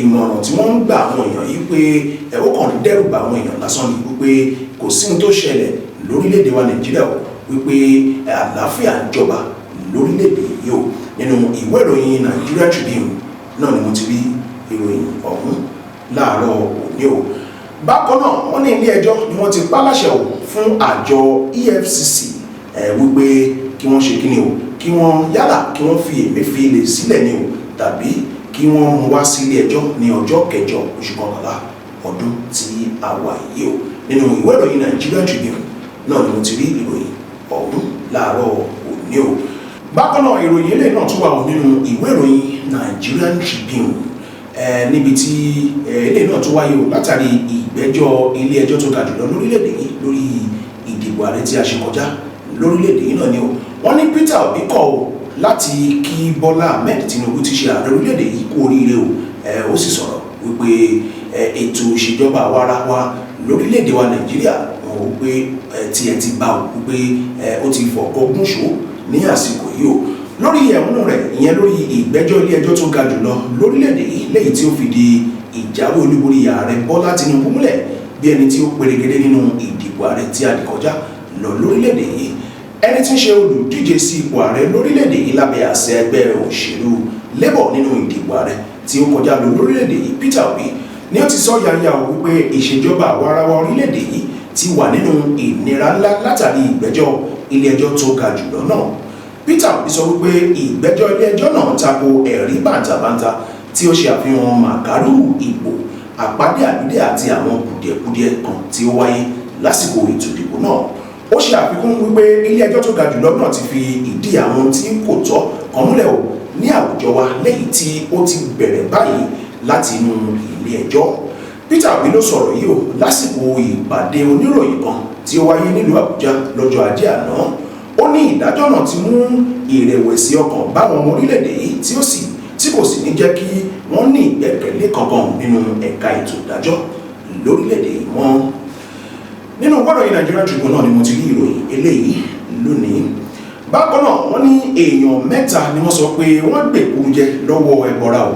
ìmọ̀ràn tí wọ́n ń gbà àwọn èèyàn yìí pé ó kàn ń dẹ́rù bà àwọn èèyàn lásán ni, wípé kò sí ohun tó ṣẹlẹ̀ lórílẹ̀-èdè wa Nàìjíríà o, wípé àlàáfíà ń jọba lórílẹ̀-èdè yìí o. Nínú ìwé ìròyìn Nigeria Tribune náà ni mo ti rí ìròyìn ọ̀hún láàárọ̀ òní o. Bákan náà, wọ́n ní ilé ẹjọ́ ni wọ́n ti pa láṣẹ o fún àjọ EFCC wípé kí wọ́n ṣe kíni o, kí wọ́n yálà kí wọ́n fi Emefiele sílẹ̀ ni o, tàbí kí Kí wọ́n mú wá sí ilé ẹjọ́ ní ọjọ́ 8 oṣù 11 ọdún tí a wà yìí o. Nínú ìwé ìròyìn Nigerian Tribune náà ni mo ti rí ìròyìn ọ̀hún láàárọ̀ òní o. Bákan náà, ìròyìn eléyìí náà tún wà nínú ìwé ìròyìn Nigerian Tribune, níbi tí eléyìí náà tún wáyé o, látàrí ìgbẹ́jọ́ ilé ẹjọ́ tó ga jùlọ lórílẹ̀‐èdè yìí lórí ìdìbò ààrẹ tí a ṣe kọjá lórílẹ̀‐èdè yìí náà ni o. Wọ́n ní Peter Obi kọ̀ o láti kí Bọ́lá Ahmed Tinubu ti ṣe ààrẹ orílẹ̀‐èdè yìí kú oríire o. Ó sì sọ̀rọ̀ wípé ètò ìṣèjọba àwarawa lórílẹ̀‐èdè wa Nàìjíríà, wọn ò pé tiẹ̀ ti bá o, wípé ó ti fọ̀kọ́ gúnṣó ní àsìkò yìí o, lórí ẹ̀hónú rẹ̀, ìyẹn lórí ìgbẹ́jọ́ ilé ẹjọ́ tó ga jùlọ lórílẹ̀‐èdè yìí, lẹ́yìn tí ó fi di ìjáwé olúborí ààrẹ Bọ́lá Tinubu múlẹ̀ bí ẹni tí ó perégedé nínú ìdìbò ààrẹ tí a dì kọjá lọ lórílẹ̀‐èdè yìí. Ẹni tí ń ṣe olùdíje sí ipò ààrẹ lórílẹ̀‐èdè yìí lábẹ́ àṣẹ ẹgbẹ́ òṣèlú Labour nínú ìdìbò ààrẹ tí ó kọjá lọ lórílẹ̀‐èdè yìí, Peter Obi, ni ó ti sọ yanya o wípé ìṣèjọba àwarawa orílẹ̀‐èdè yìí ti wà nínú ìnira ńlá látàrí ìgbẹ́jọ́ ilé ẹjọ́ tó ga jùlọ náà. Peter Obi sọ wípé ìgbẹ́jọ́ ilé ẹjọ́ náà tako ẹ̀rí bàǹtàbàǹtà tí ó ṣe àfihàn màkàrú ìbò, àpàdé àlùdé àti àwọn kùdìẹ̀kudiẹ kan tí ó wáyé lásìkò ètò ìdìbò náà. Ó ṣe àfikún wípé ilé ẹjọ́ tó ga jùlọ náà ti fi ìdí àwọn tí kò tọ́ kan múlẹ̀ o ní àwùjọ wa, lẹ́yìn tí ó ti bẹ̀rẹ̀ báyìí láti inú ilé ẹjọ́. Peter Obi ló sọ̀rọ̀ yìí o lásìkò ìpàdé oníròyìn kan tí ó wáyé nílùú Àbújá lọ́jọ́ Ajé àná. Ó ní ìdájọ́ náà ti mú ìrẹ̀wẹ̀sì ọkàn báwọn ọmọ orílẹ̀-èdè yìí, tí ó sì tí kò sì ní jẹ́ kí wọ́n ní ìgbẹ́kẹ̀lé kankan nínú ẹ̀ka ètò ìdájọ́ lórílẹ̀-èdè yìí mọ́. Nínú gbọ́dọ̀ yìí, Nigerian Tribune náà ni mo ti rí ìròyìn eléyìí lónìí. Bákan náà, wọ́n ní èèyàn 3 ni wọ́n sọ pé wọ́n gbèkúrú jẹ lọ́wọ́ ẹbọra o,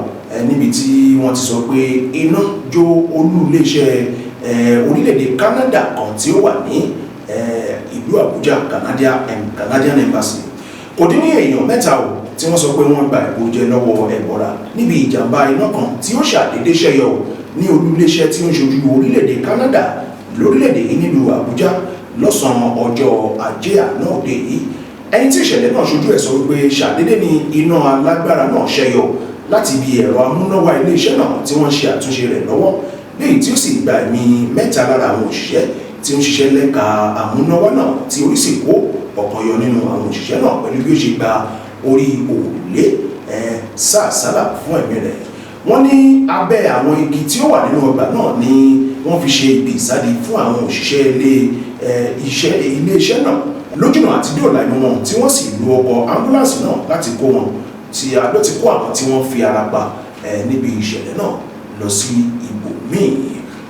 níbi tí wọ́n ti sọ pé iná jó olú iléeṣẹ́ orílẹ̀-èdè Canada kan tí ó wà ní ìlú Àbújá, Canadian Embassy. Kò dín ní èèyàn 3 o tí wọ́n sọ pé wọ́n gba ìkójẹ lọ́wọ́ ẹ̀bọra níbi ìjàmbá iná kan tí ó ṣàdédé ṣẹyọ ní olú iléeṣẹ́ tí ó ń ṣojú orílẹ̀-èdè Canada lórílẹ̀-èdè yìí nílùú Àbújá lọ́sàn-án ọjọ́ Ajé àná òde yìí. Ẹni tí ìṣẹ̀lẹ̀ náà ṣojú ẹ̀ sọ wípé ṣàdédé ni iná alágbára náà ṣẹyọ láti ibi ẹ̀rọ amúnáwá iléeṣẹ́ náà tí wọ́n ń ṣe àtúnṣe rẹ̀ lọ́wọ́, léyìí tí ó sì gba ẹ̀mí 3 lára àwọn òṣìṣẹ́ tí ó ń ṣiṣẹ́ lẹ́ka amúnáwá náà, tí orí sì kó ọ̀kan yọ nínú àwọn òṣìṣẹ́ náà pẹ̀lú bí ó ṣe gba orí òrùlé sàásálà fún ẹ̀mí rẹ̀. Wọ́n ní abẹ́ àwọn igi tí ó wà nínú ọgbà náà ni wọ́n fi ṣe ibi ìsádi fún àwọn òṣìṣẹ́ ilé iṣẹ́ náà lójúnà àti dóòlà ẹ̀mí wọn, tí wọ́n sì lo ọkọ̀ ambulance náà láti kó wọn tí a ló ti kó àwọn tí wọ́n fi ara pa níbi ìṣẹ̀lẹ̀ náà lọ sí ibòmíì.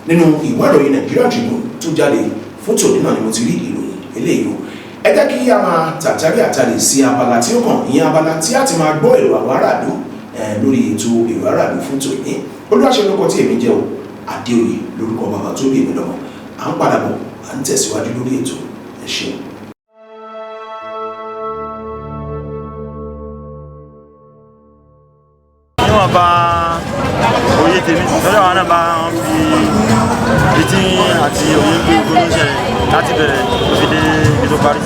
Nínú ìwé ìròyìn Nigerian Tribune tó jáde fún tòní náà ni mo ti rí ìròyìn eléyìí o. Ẹ jẹ́ kí a máa tàtàrí àtàlè sí abala tí ó kàn, ìyẹn abala tí a ti máa gbọ́ èrò àwọn aráàlú lórí ètò Èrò Aráàlú fún tòní. Olúwaṣe lórúkọ tí èmi jẹ́ o, Adéoyè lórúkọ bàbá tó bí èmi lọ́mọ. À ń padà bọ̀, à ń tẹ̀síwájú lórí ètò. Ẹ ṣeun. Níwọ̀nba òye tèmi, lọ́dọ̀ àwọn náà bá ń fi etí àti òye ń gbé gbogbo ń ṣẹlẹ̀ láti bẹ̀rẹ̀ tó fi dé ibi tó parí.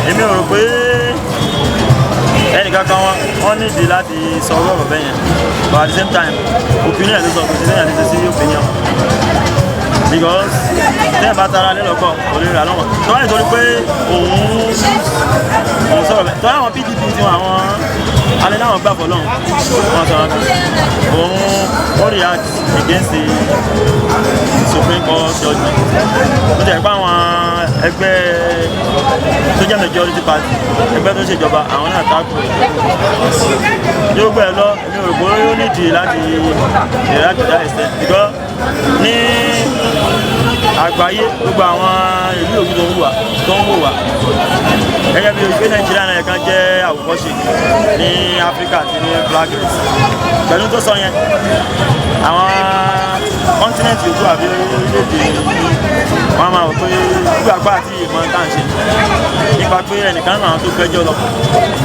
Èmi ò rò pé ẹnìkankan wọn nídìí láti sọ ọ̀rọ̀ bẹ́ẹ̀ yẹn, but at the same time, opinion ló sọ, kò sí lẹ́yìn àti sí opinion, because tẹ́ ẹ̀ bá tara lẹ́lọ́kọ̀ kò lè rà lọ́wọ́ tó wá nítorí pé òun sọ̀rọ̀ bẹ́ẹ̀ tó àwọn PDP tí wọn àwọn alẹ́ náà gbà fọlọ́run wọn sọ̀rọ̀ bẹ́ẹ̀, òun ó react against the Supreme Court judgment. Ó jẹ́ pé àwọn ẹgbẹ́ tó jẹ́ majority party, ẹgbẹ́ tó ń ṣèjọba, àwọn náà takò yóò gbẹ lọ. Èmi ò rò pé ó nídìí láti react to that extent, because ní àgbáyé, gbogbo àwọn ìlú òkú tó ń wò wá gẹ́gẹ́ bí pé Nàìjíríà náà kan jẹ́ àwòkọ́ṣe ní Áfíríkà àti ní black race. Pẹ̀lú tó sọ yẹn, àwọn Continent yòókù àbí orílẹ̀-èdè, wọ́n máa wò pé gbígbàgbà àti ìmọ̀ tá à ń ṣe nípa pé ẹnìkan náà tó gbẹ́jọ́ lọ,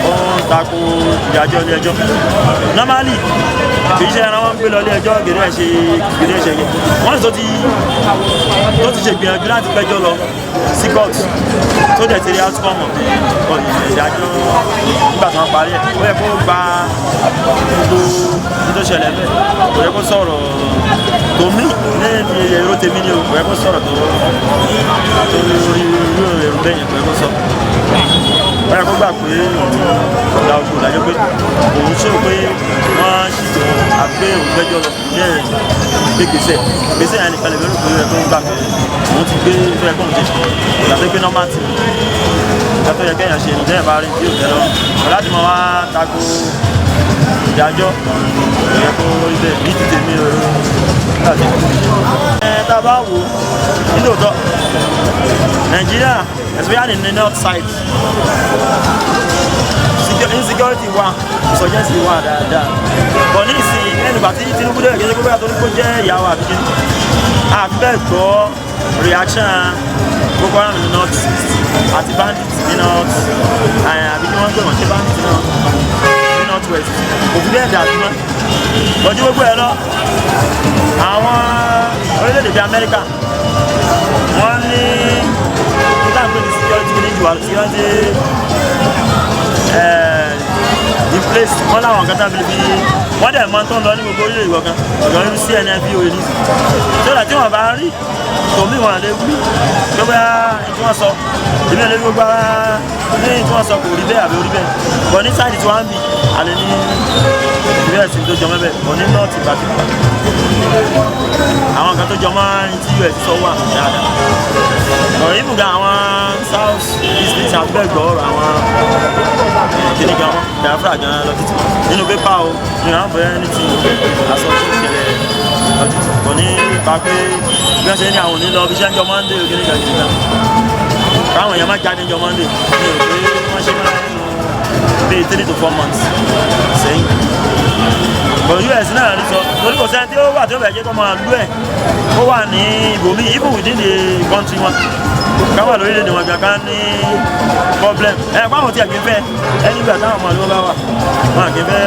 ó ń tako ìdájọ́ ilé ẹjọ́. Normally, kì í ṣe ẹran wọn ń gbé lọ ilé ẹjọ́ gèdè ẹ̀ ṣe gèdè ẹ̀ ṣe yẹ wọ́n tó ti ṣe gbìyànjú láti gbẹ́jọ́ lọ sí court, tó dẹ̀ ti rí outcome of ìdájọ́ nígbà tí wọ́n parí ẹ̀. Ó yẹ kó gba gbogbo ní tó ṣẹlẹ̀ bẹ́ẹ̀. Kò yẹ kó sọ̀rọ̀ tòmí ní èrò tèmi ni o. Kò yẹ kó sọ̀rọ̀ tó rí irú èrò bẹ́ẹ̀ yẹn. Kò yẹ kó sọ. Ó yẹ kó gbà pé òun ti da ogun ìdájọ́, pé òun ṣòro pé wọ́n ṣìtò àbí pé òun gbẹ́jọ́ lọ ní ẹ̀ gbé gbèsè gbèsè yẹn nìkan lè lérò pé ó yẹ kó gbà pé òun ti gbé tó yẹ kó òun ṣe ìgbà tó gbé normal tì. Ìgbà tó yẹ kéèyàn ṣe ní tẹ́yẹ̀ bá rí tí ò tẹ́ lọ́rùn láti máa wá tako ìdájọ́, kò yẹ kó rí bẹ́ẹ̀ ní ti tèmi o nígbà tí. Ẹ tá a bá wò ó nítòótọ́, Nàìjíríà, especially in the north side, insecurity wà, insurgency wà dáadáa. But ní ìsìn lẹ́nu ìgbà tí Tinubu dé, kí ẹ torí kó jẹ́ ìyàwó àbí kí àfi bẹ́ẹ̀ gbọ́ reaction Boko Haram ní north east àti bandits ní north, àbí kí wọ́n gbé wọ́n ṣe bandits náà ní north west, kò fi bẹ́ẹ̀ dàbí mọ́ lọ́jọ́. Gbogbo ẹ̀ lọ, àwọn orílẹ̀-èdè bíi Amẹ́ríkà, wọ́n ní nígbà pé ní security ní jù wá, security in place. Wọ́n láwọn nǹkan tábìlì bí wọ́n dẹ̀ mọ̀ tó ń lọ ní gbogbo orílẹ̀-èdè kọ̀ọ̀kan ọ̀gá irú CNN, VOA ní sódà tí wọ́n bá rí tòmí wọn lè wí tó bá tí wọ́n sọ. Èmi ò lè gbogbo ara ní tí wọ́n sọ kò rí bẹ́ẹ̀ àbí orí bẹ́ẹ̀ bọ̀. Ní side tí wọ́n ń bì àlẹ́ ní ìbílẹ̀ sí tó jọmọ́ bẹ́ẹ̀ bọ̀. Ní north particular, àwọn nǹkan tó jọmọ́ ní tí US sọ wà dáadáa. Ọ̀rọ̀ yìí bùgà àwọn south east ní sàbẹ̀gbọ́ ọ̀rọ̀ àwọn kìnnì gan wọn Biafra gan lọ títí nínú pépà o ní àwọn bẹ̀rẹ̀ ní ti aṣọ tó ṣẹlẹ̀ lọ títí kò ní pa pé bí wọ́n ṣe ní àwọn òní lọ bí iṣẹ́ ń jọ Monday o, kìnnì kan kìnnì kan, káwọn èèyàn má jáde jọ Monday ní o pé wọ́n ṣe máa ń bíi 3 to 4 months sẹ́yìn. But US náà rí sọ torí kò sẹ́ni tí ó wà tí ó bẹ̀ jẹ́ kó máa lú ẹ̀ kó wà ní ibòmí, even within the country wọn, ká wà lórílẹ̀‐èdè wọn gan ní problem ẹ̀ pàwọn tí a kì í fẹ́ ẹni gbà táwọn ọmọ ìlú wọn bá wà, wọn kì í fẹ́,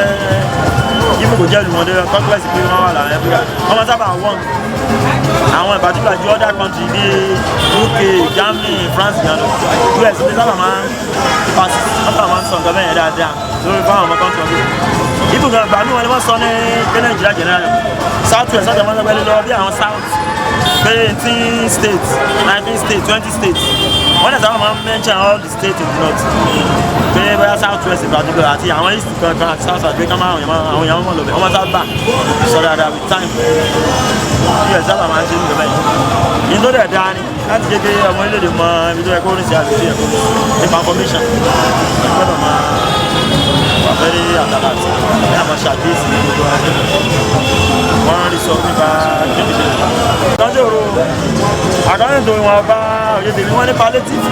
even kò jẹ́ ìlú wọn dé congress pé wọ́n wà láàrin Africa. Wọ́n máa sábà wọ́n àwọn in particular ju other country bíi UK, Germany, France gan lọ. US ní sábà máa ń pass, wọ́n sábà máa ń sọ nǹkan bẹ́ẹ̀ yẹn dáadáa lórí fáwọn ọmọ country wọn. Ibùdó ìgbà míì wọn ni wọ́n sọ ní pé Nàìjíríà general, south west, south west pẹ̀lú lọ bí àwọn south pé 18 states, 19 states, 20 states. Wọ́n dẹ̀ sábà máa ń mention all the states in the north pé bóyá south west in particular àti àwọn east kankan àti south south pé ká máa àwọn èèyàn mọ̀ lọ bẹ̀. Wọ́n máa sábà sọ dáadáa with time. US sábà máa ń ṣe nígbà bẹ́ẹ̀ ní tó dẹ̀ dáa ni láti jẹ́ pé ọmọ orílẹ̀-èdè mọ ibi tó yẹ kó rìn sí àti tó yẹ kó rìn sí nípa information. Gbọ́dọ̀ máa wà very alert ní àmọ́ ṣàkíyèsí ní gbogbo ayé wọ́n rí sọ nípa kí ni ṣe lọ́jọ́ òru àkọ́rẹ́ tó wọn bá òye tèmi. Wọ́n ní palliative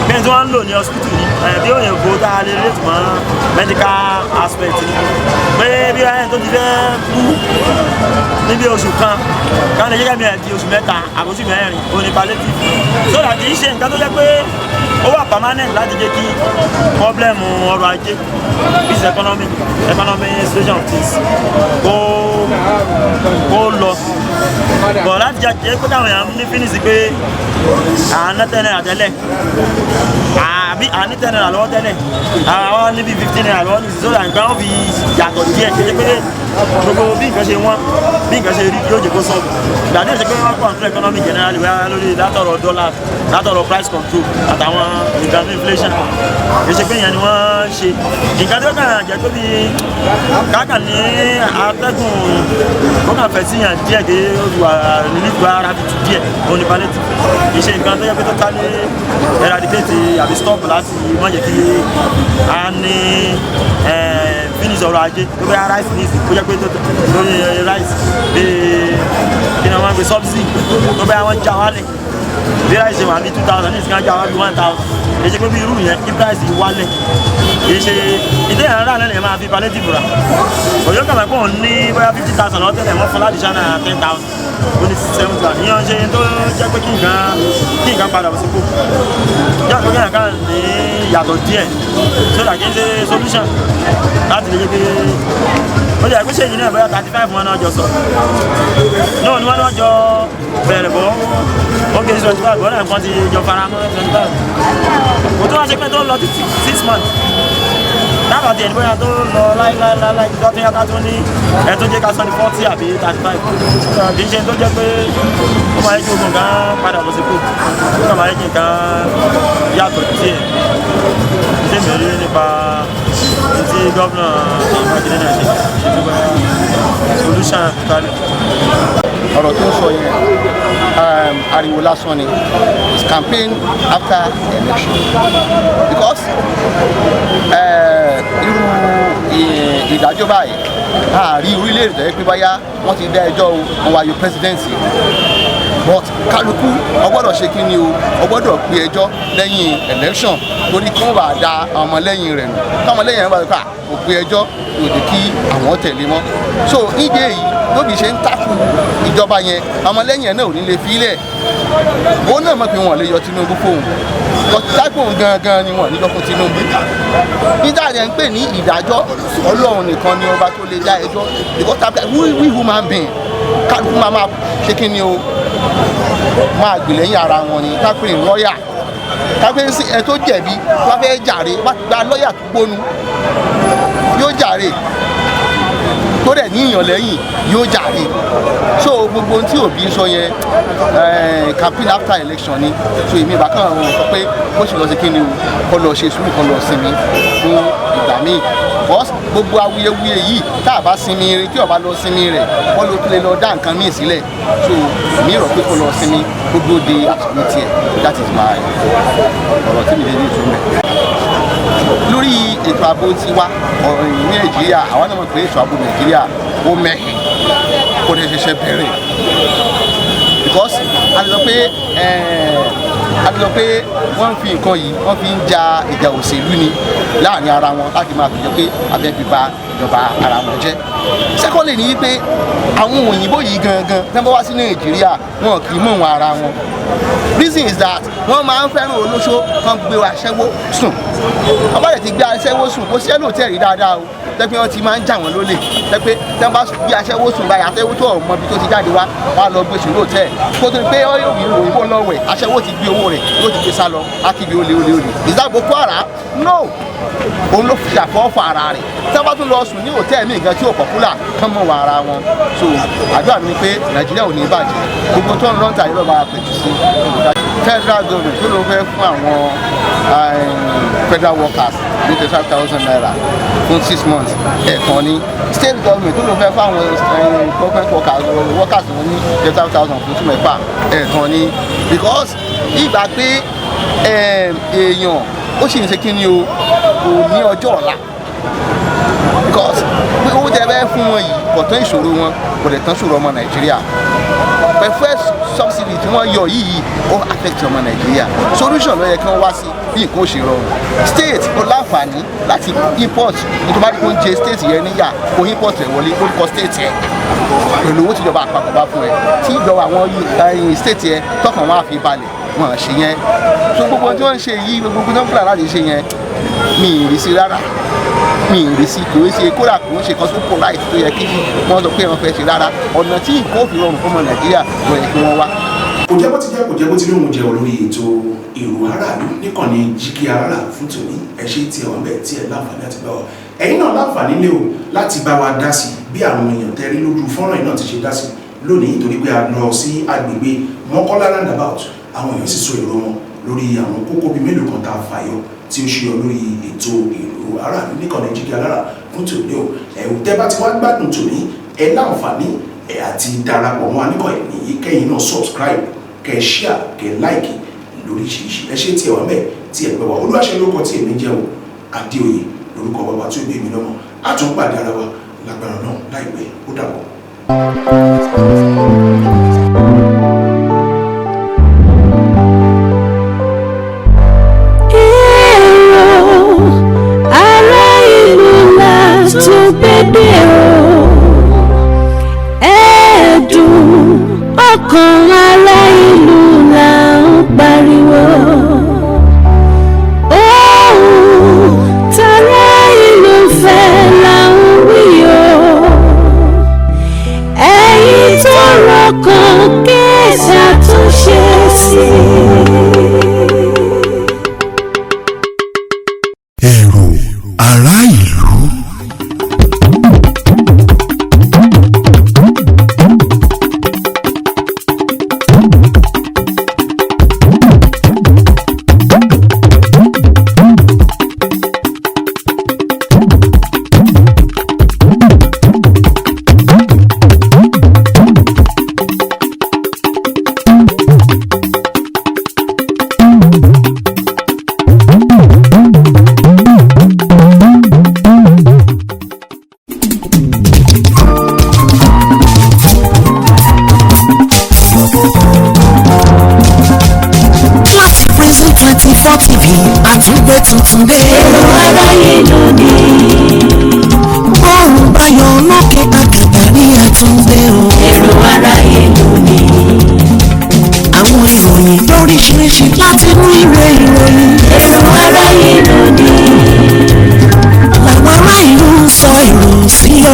bí ẹni tí wọ́n ń lò ní hospital ní bí òyìnbó tá a lè relate mọ́ medical aspect ni pé bí ẹni tó ti fẹ́ kú níbi oṣù kan káwọn lè jẹ́ kẹ́mi ẹ̀ di oṣù 3 àbóṣù 4, ó ní palliative, so that kì í ṣe nǹkan tó jẹ́ pé ó wà permanent láti jẹ́ kí problem ọrọ̀ ajé, this economic situation of things kó lọ bọ̀, láti jẹ́ pé káwọn èèyàn ní finish pé à ń ná ₦10 tẹ́lẹ̀ àbí à ní ₦10 lọ́wọ́ tẹ́lẹ̀, àwọn níbi ₦15 lọ́wọ́ ní, so that nǹkan ó fi yàtọ̀ díẹ̀. Kí ṣe pé gbogbo bí nǹkan ṣe wọ́n, bí nǹkan ṣe rí yóò jẹ́ kó sọ̀rọ̀ ìgbà tí ó ṣe pé wọ́n control economy generally wẹ́ẹ́ lórí látọ̀rọ̀ dollar, látọ̀rọ̀ price control àtàwọn nǹkan tó inflation. Kì í ṣe pé ìyẹn ni wọ́n ṣe. Nǹkan tó kàn jẹ́ pé bí kákan ní atẹ́gùn ó kàn fẹ́ síyàn díẹ̀ kí ó fi wà relief gba ara fi tù díẹ̀, òun ni palliative. Kì í ṣe nǹkan tó yẹ pé totally eradicate àbí stop láti má jẹ́ kí a ní finish ọrọ̀ ajé tó bẹ́ rice ní ìsìn, kó jẹ́ pé lórí rice bíi kí ni wọ́n máa ń pè subsidy tó bẹ́ àwọn já wálẹ̀, bí rice ṣe wà ní 2,000 ní ìsìn, ká já wá bí 1,000. Kì í ṣe pé bí irú yẹn kí price wálẹ̀. Kì í ṣe ìdí ẹ̀rọ rà lẹ́nu yẹn máa fi palliative rà. Òyò kàmẹ́ kò ní bóyá 50,000 lọ́tẹ̀lẹ̀ wọ́n fún láti ṣáná 10,000 ó ní 7,000. Ìyẹn ṣe tó jẹ́ pé kí nǹkan padà sípò. Yàtọ̀ kí nǹkan ní yàtọ̀ díẹ̀ so that kì í ṣe solution láti lè jẹ́ pé ó jẹ́ pé ṣèyí náà bóyá 35 wọn náà jọ sọ. Náà ni wọ́n náà jọ bẹ̀rẹ̀ bọ́ ó kéré 25 wọn náà kan ti jọ fara mọ́ 25. Kò tó wá ṣe pé tó lọ títí 6 months. Dábàá tiẹ̀ ní bóyá tó lọ láíláíláí tó tún yàtọ̀ tó ní ẹ̀ tó jẹ́ ká sọ ní 40 àbí 35. Kì í ṣe tó jẹ́ pé ó máa yẹ kí ogun kan padà bọ̀ sípò. Ó máa yẹ kí nǹkan yàtọ̀ díẹ̀. Ṣé mi rí nípa tí gómìnà Ṣèyí Mákindé náà ṣe ṣe tó bá solution totally. Ọ̀rọ̀ tó ń sọ yẹn ariwo lásán ni. It's campaign after election because irú ìdájọ́ báyìí àárí orílẹ̀-èdè tó yẹ pé báyá wọ́n ti dá ẹjọ́ o, wọ́n wá yọ presidency, but kálukú ó gbọ́dọ̀ ṣe kí ni o, ó gbọ́dọ̀ pe ẹjọ́ lẹ́yìn election torí kí wọ́n bá da àwọn ọmọlẹ́yìn rẹ̀ nù, káwọn ọmọlẹ́yìn rẹ̀ bá dé kò pe ẹjọ́ lòdì kí àwọn tẹ̀lé mọ́. So nídìí èyí lóbi ṣe ń takù ìjọba yẹn, ọmọlẹ́yìn ẹ̀ náà ò ní lè fi í lẹ̀. Òun náà mọ̀ pé wọ́n lè yọ Tinubu fóun tápò gangan ni wọ́n ní lọ́kùn Tinubu. Nígbà yẹn ń pè ní ìdájọ́, Ọlọ́run nìkan ni ọba tó lè dá ẹjọ́, because we human being kálukú máa ṣe kí ni o, máa gbè lẹ́yìn ara wọn ni. Kápẹ́ lọ́ọ̀yà, kápẹ́ sí ẹ tó jẹ̀bi wọ́n fẹ́ jàre, wọ́n gba lọ́ọ̀yà tó gbónu yóò jàre, tó dẹ̀ ní ìyàn lẹ́yìn yóò jàre. So gbogbo ohun tí Obi sọ yẹn, campaign after election ni. So èmi ìbákan àwọn sọ pé kó sì lọ sí kíni o, kó lọ ṣe sùúrù, kó lọ sinmi fún ìgbà míì, because gbogbo awuyewuye yìí, tá a bá sinmi rẹ̀, tí ó bá lọ sinmi rẹ̀, wọ́n ló tún lè lọ dá nǹkan míì sílẹ̀. So mi rò pé kó lọ sinmi, kó dúró de àsìkò tiẹ̀. That is my ọ̀rọ̀ tí mi lè ní ìtumọ̀ lórí ètò ààbò tiwa. Ọ̀rọ̀ ní Nàìjíríà, àwọn náà mọ̀ pé ètò ààbò Nàìjíríà ó mẹ́hìn, kó lè ṣẹ̀ṣẹ̀ bẹ̀rẹ̀, because a lè sọ pé wọ́n fi nǹkan yìí, wọ́n fi ń ja ìjà òṣèlú ni láàrin ara wọn láti máa fi jọ pé abẹ́ fi ba ìjọba ara wọn jẹ́. Secondly ni wípé àwọn òyìnbó yìí gangan tí wọ́n bá wá sí Nàìjíríà, wọn kì í mọ̀ wọn ara wọn. Reason is that wọ́n máa ń fẹ́ràn olóṣó kan gbé aṣẹ́wó sùn. Wọ́n bá lè ti gbé aṣẹ́wó sùn, kó sí ẹlòtẹ́ẹ̀rí dáadáa o, tẹ́pẹ́ wọ́n ti máa ń jà wọ́n lólè, tẹ́pẹ́ tí wọ́n bá gbé aṣẹ́wó sùn báyìí, aṣẹ́wó tó ọ̀mọ ibi tó ti jáde wá, wọ́n á lọ gbé sùn lóòtẹ́ẹ̀ kó tó di pé ó yóò òyìnbó lọ́wẹ̀, aṣẹ́wó ti gbé owó rẹ̀, yóò ti gbé sá lọ, á kí ibi olè olè olè. Is that Boko Haram? No, òun ló fi àfọwọ́fọ ara rẹ̀. Tí wọ́n bá tún lọ sùn ní hòtẹ́ẹ̀lì míì gan tí ò popular kán mọ̀ wọ ara wọn. So àdúrà mi ni pé Nàìjíríà ò ní bàjẹ́. Gbogbo tó ń lọ́ńtà yìí lọ́ba pẹ̀tù sí. Federal government tó ló fẹ́ fún àwọn federal workers ní ₦35,000 fún 6 months, ẹ̀ẹ̀kan ní. State government tó ló fẹ́ fún àwọn government workers wọn ní 35,000 fún 2 mẹ́fà, ẹ̀ẹ̀kan ní, because ìgbà pé èèyàn ó sì ń ṣe kí ni o, kò ní ọjọ́ ọ̀la, because pé owó tẹ bẹ́ẹ̀ fún wọn yìí kò tán ìṣòro wọn, kò lè tán ìṣòro ọmọ Nàìjíríà. Pẹ̀fẹ́ subsidy tí wọ́n yọ yìí, ó affect ọmọ Nàìjíríà. Solution ló yẹ kí wọ́n wá sí bí nǹkan ó ṣe rọrùn. State ó láǹfààní láti import nítorí bá kó ń jẹ state yẹn níyà, kó import rẹ̀ wọlé lórúkọ state yẹn pẹ̀lú owó tíjọba àpapọ̀ bá fún ẹ, tí ìjọba àwọn state yẹn tọkàn wọn á fi balẹ̀. Wọn ṣe yẹn. So gbogbo tí wọ́n ń ṣe yìí, gbogbo tí wọ́n ń plan láti ṣe yẹn, mi ì rí sí rárá, mi ì rí sí. Kò ń ṣe, kódà kò ń ṣe kan tó polite tó yẹ kí wọ́n sọ pé wọ́n fẹ́ ṣe rárá. Ọ̀nà tí nǹkan ò fi rọrùn fún ọmọ Nàìjíríà ló yẹ kí wọ́n wá. Kò jẹ́ bó ti jẹ́, kò jẹ́ bó ti lóhun jẹ́ olórí ètò èrò aráàlú níkànnì Jígí Alára fún tòní. Ẹ ṣé tí ẹ wà bẹ́ẹ̀ tí ẹ láǹfààní àti bá wa. Ẹ̀yin náà láǹfààní lé o láti bá wa dá sí bí àwọn èèyàn tẹ́rí lójú fọ́nrán yìí náà ti ṣe dá sí lónìí, torí pé a lọ sí agbègbè Mọ́kọ́lá roundabout, àwọn èèyàn sì sọ èrò wọn lórí àwọn kókó bíi mélòó kan tá a fàyọ tí ó ṣe ọ lórí ètò èrò aráàlú níkànnì Jígí Alára fún tòní o. Ẹ̀wù tẹ́ bá ti wá gbádùn tòní, ẹ láǹfààní ẹ̀ àti darapọ̀ mọ́ aníkànnì yìí, kẹ́yìn náà subscribe, kẹ́ ẹ share, kẹ́ ẹ like lóríṣiríṣi. Ẹ ṣé tí ẹ wà mẹ́ẹ̀ tí ẹ pẹ́ wá. Olúwaṣẹ́ lórúkọ tí èmi jẹ́ o, Adéoyè lórúkọ bàbá tí ó bí mi lọ́mọ. Á tún pàdé ara wa lágbára náà láìpẹ́. Ó dàbọ̀. Èrò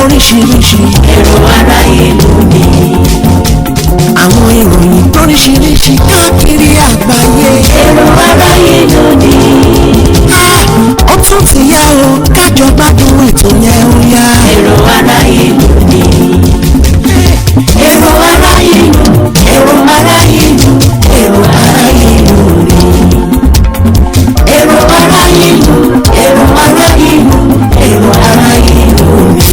lóríṣiríṣi. Èrò ara ìlú ni. Àwọn ìròyìn lóríṣiríṣi káàkiri àgbáyé. Èrò ara ìlú ni. Ah, ó tún ti yá o, kájọ gbádùn ètò yẹn ó yá. Èrò ara ìlú ni. Èrò ara ìlú, èrò ara ìlú, èrò ara ìlú ni. Èrò ara ìlú, èrò ara ìlú, èrò ara ìlú ni.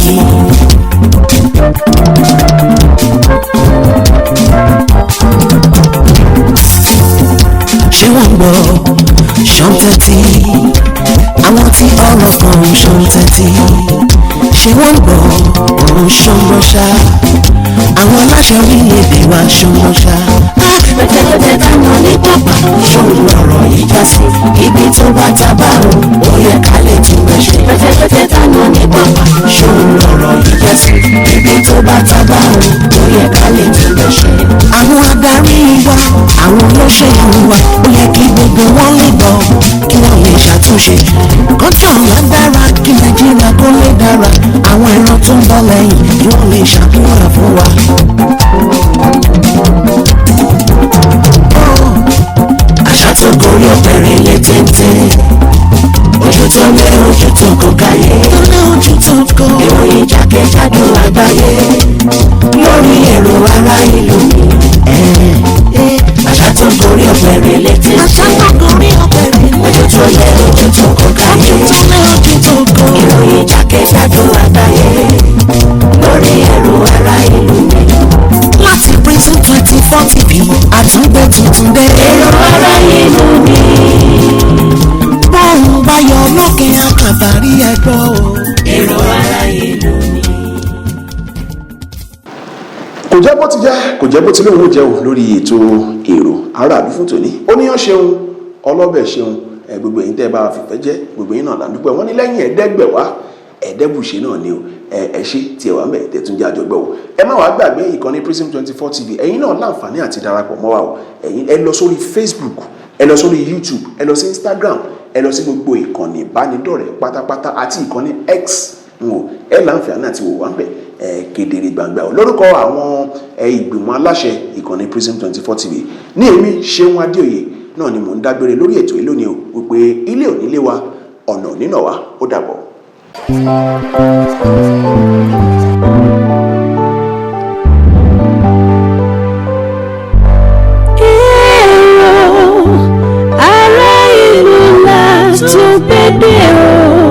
Ṣé wọ́n ń gbọ́ ṣọ́n tẹ́tí? Àwọn tí ọ̀rọ̀ kan ń ṣọ́n tẹ́tí. Ṣé wọ́n ń gbọ́ òun ṣọ́n gbọ́ ṣá? Àwọn aláṣẹ orílẹ̀-èdè wa ṣọ́n gbọ́ ṣá. Pẹ̀tẹ̀pẹ̀tẹ̀ táwọn ní pàpà ṣòro ọ̀rọ̀ yìí já sí ibi tó bá tábà o, ó yẹ ká lè tún bẹ̀ ṣe. Pẹ̀tẹ̀pẹ̀tẹ̀ táwọn ní pàpà ṣòro ọ̀rọ̀ yìí já sí ibi tó bá tábà o, ó yẹ ká lè tún bẹ̀ ṣe. Àwọn adarí wa, àwọn olóṣèlú wa, ó yẹ kí gbogbo wọn lè gbọ́ kí wọ́n lè ṣàtúnṣe. Kọ́ńtà lágbára kí Nàìjíríà kó lè dára, àwọn ìran tó ń bọ̀ lẹ́yìn kí wọ́n lè ṣàdúrà fún wa. Àṣà tó gorí ọ̀pẹ̀rẹ̀ lé téńté, ojú tó lé ojú tó kó káyé. Tó lé ojú tó kọ́. Ìròyìn jákèjádò àgbáyé lórí èrò ara ìlú mi. Àṣà tó gorí ọ̀pẹ̀rẹ̀ lé téńté. Àṣà tó gorí ọ̀pẹ̀rẹ̀ lé. Ojú tó lé ojú tó kó káyé. Ojú tó lé ojú tó kọ́. Ìròyìn jákèjádò àgbáyé lórí èrò ara ìlú mi. Láti Prism 24 TV, àtúngbé tuntun dé. Èrò ara ìlú mi. Bóun bá yọ lókè àkàbàrí ẹ̀gbọ́ o. Èrò ara ìlú mi. Kò jẹ́ bó ti jẹ́, kò jẹ́ bó ti lóun ó jẹ́ o lórí ètò èrò aráàlú fún tòní. Oníyàn ṣeun, ọlọ́bẹ̀ ṣeun, ẹ gbogbo ẹ̀yin tẹ́ ẹ bá wa fìfẹ́ jẹ́, gbogbo yín náà là ń dúpẹ́. Wọ́n ní lẹ́yìn ẹ̀ẹ́dẹ́gbẹ̀wá ẹ̀ẹ́dẹ́gbùṣe náà ni o. Ẹ ṣe tí ẹ wà mẹ́ tẹ́ tún jẹ́ àjọgbẹ́ o. Ẹ má wàá gbàgbé ìkànnì Prism 24 TV. Ẹ̀yin náà láǹfààní àti darapọ̀ mọ́ wa o. Ẹ̀yin ẹ lọ sórí Facebook, ẹ lọ sórí YouTube, ẹ lọ sí Instagram, ẹ lọ sí gbogbo ìkànnì ìbánidọ́rẹ̀ẹ́ pátápátá àti ìkànnì X n ò ẹ láǹfààní àti wò wá ń bẹ̀ ẹ kedere gbangba o. Lórúkọ àwọn ìgbìmọ̀ aláṣẹ ìkànnì Prism 24 TV ní èmi Ṣeun Adéoyè náà ni mò ń dágbére lórí ètò yìí lónìí o, wípé ilé ò nílé wa, ọ̀nà ò nínà wa, ó dàbọ̀. Èrò ará ìlú la tún gbédè o.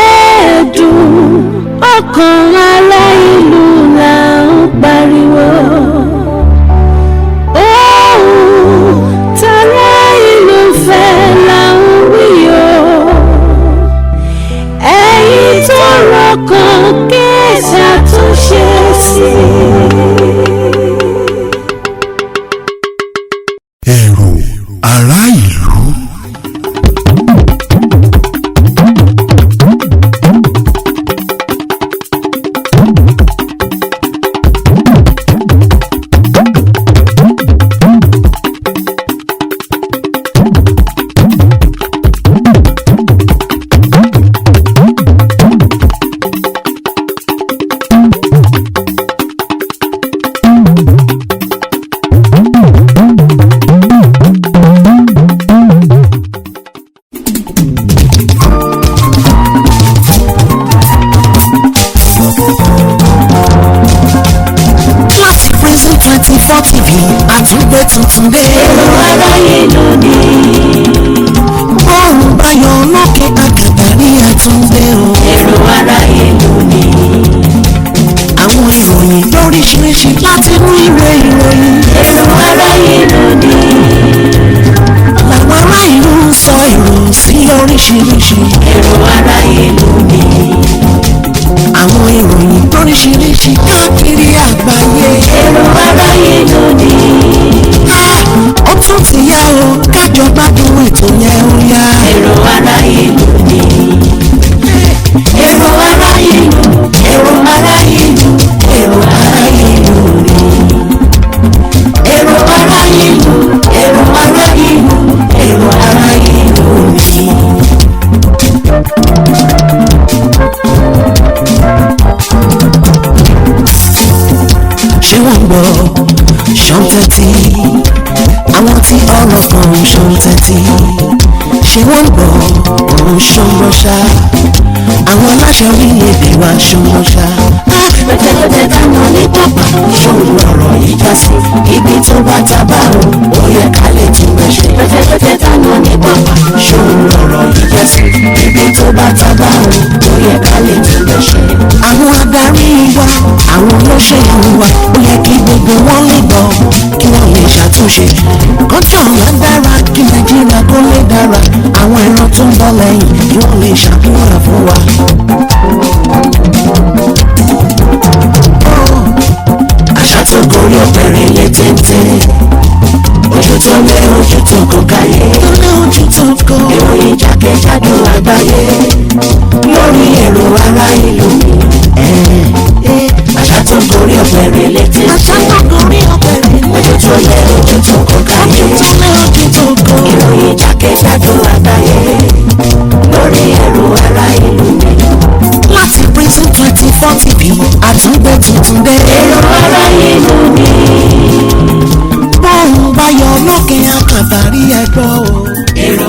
Ẹ̀ẹ́dùn ọkàn ará ìlú là ń pariwo. Ohun tará ìlú fẹ́ là ń wí o. Ẹ̀yin tó rọkàn kí ẹ ṣàtúnṣe sí i. Èrò ará ìlú. Láti Prism 24 TV, àtúngbé tuntun dé. Èrò ara ìlú ni. Bóun bá yọ lókè àkàbàrí àtúngbé o. Èrò ara ìlú ni. Àwọn ìròyìn lóríṣiríṣi láti inú ìwé ìròyìn. Èrò ara ìlú ni. Làwọn ará ìlú ń sọ èrò sí lóríṣiríṣi. Èrò ara ìlú ni. Àwọn ìròyìn lóríṣiríṣi káàkiri àgbáyé. Èrò ara ìlú ni. Ah, ó tún ti yá o, kájọ gbádùn Ṣé wọ́n ń gbọ́ òun ṣọ́ngbọ́n ṣá? Àwọn aláṣẹ orílẹ̀-èdè wa ṣọ́ngbọ́n ṣá. Pẹ̀tẹ̀pẹ̀tẹ̀ dáná ní pápá, ṣòun lọ̀rọ̀ yìí já sí. Ibi tó bá tábà o, ó yẹ ká lè tún bẹ̀ ṣe. Pẹ̀tẹ̀pẹ̀tẹ̀ dáná ní pápá, ṣòun lọ̀rọ̀ yìí já sí. Ibi tó bá tábà o, ó yẹ ká lè tún bẹ̀ ṣe. Àwọn adarí wa, àwọn olóṣèlú wa, ó yẹ kí gbogbo wọn lè gbọ́, kí wọ́n lè ṣàtúnṣe. Kọ́ńtà ọ̀la dára kí Nàìjíríà kó lè dára, àwọn ìran tó ń bọ̀ lẹ́yìn kí wọ́n lè ṣàdúrà fún wa. Àṣà tó gorí ọ̀pẹ̀rẹ̀ lé téńté, ojú tó lé ojú tó kó káyé, tó lé ojú tó kó. Ìròyìn jákèjádò àgbáyé lórí èrò ará ìlú mi. Àṣà tó gorí ọ̀pẹ̀rẹ̀ lé téńté, àṣà tó gorí ọ̀pẹ̀rẹ̀ lé ojú tó lé ojú tó kó káyé, ojú tó lé ojú tó kó. Ìròyìn jákèjádò àgbáyé lórí èrò ará ìlú mi. Láti Prison 24 TV, àtúngbẹ́ tuntun dé. Èrò ará ìlú mi. Bóun bá yọ lókè àkàbàrí ẹ̀gbọ́n o. Èrò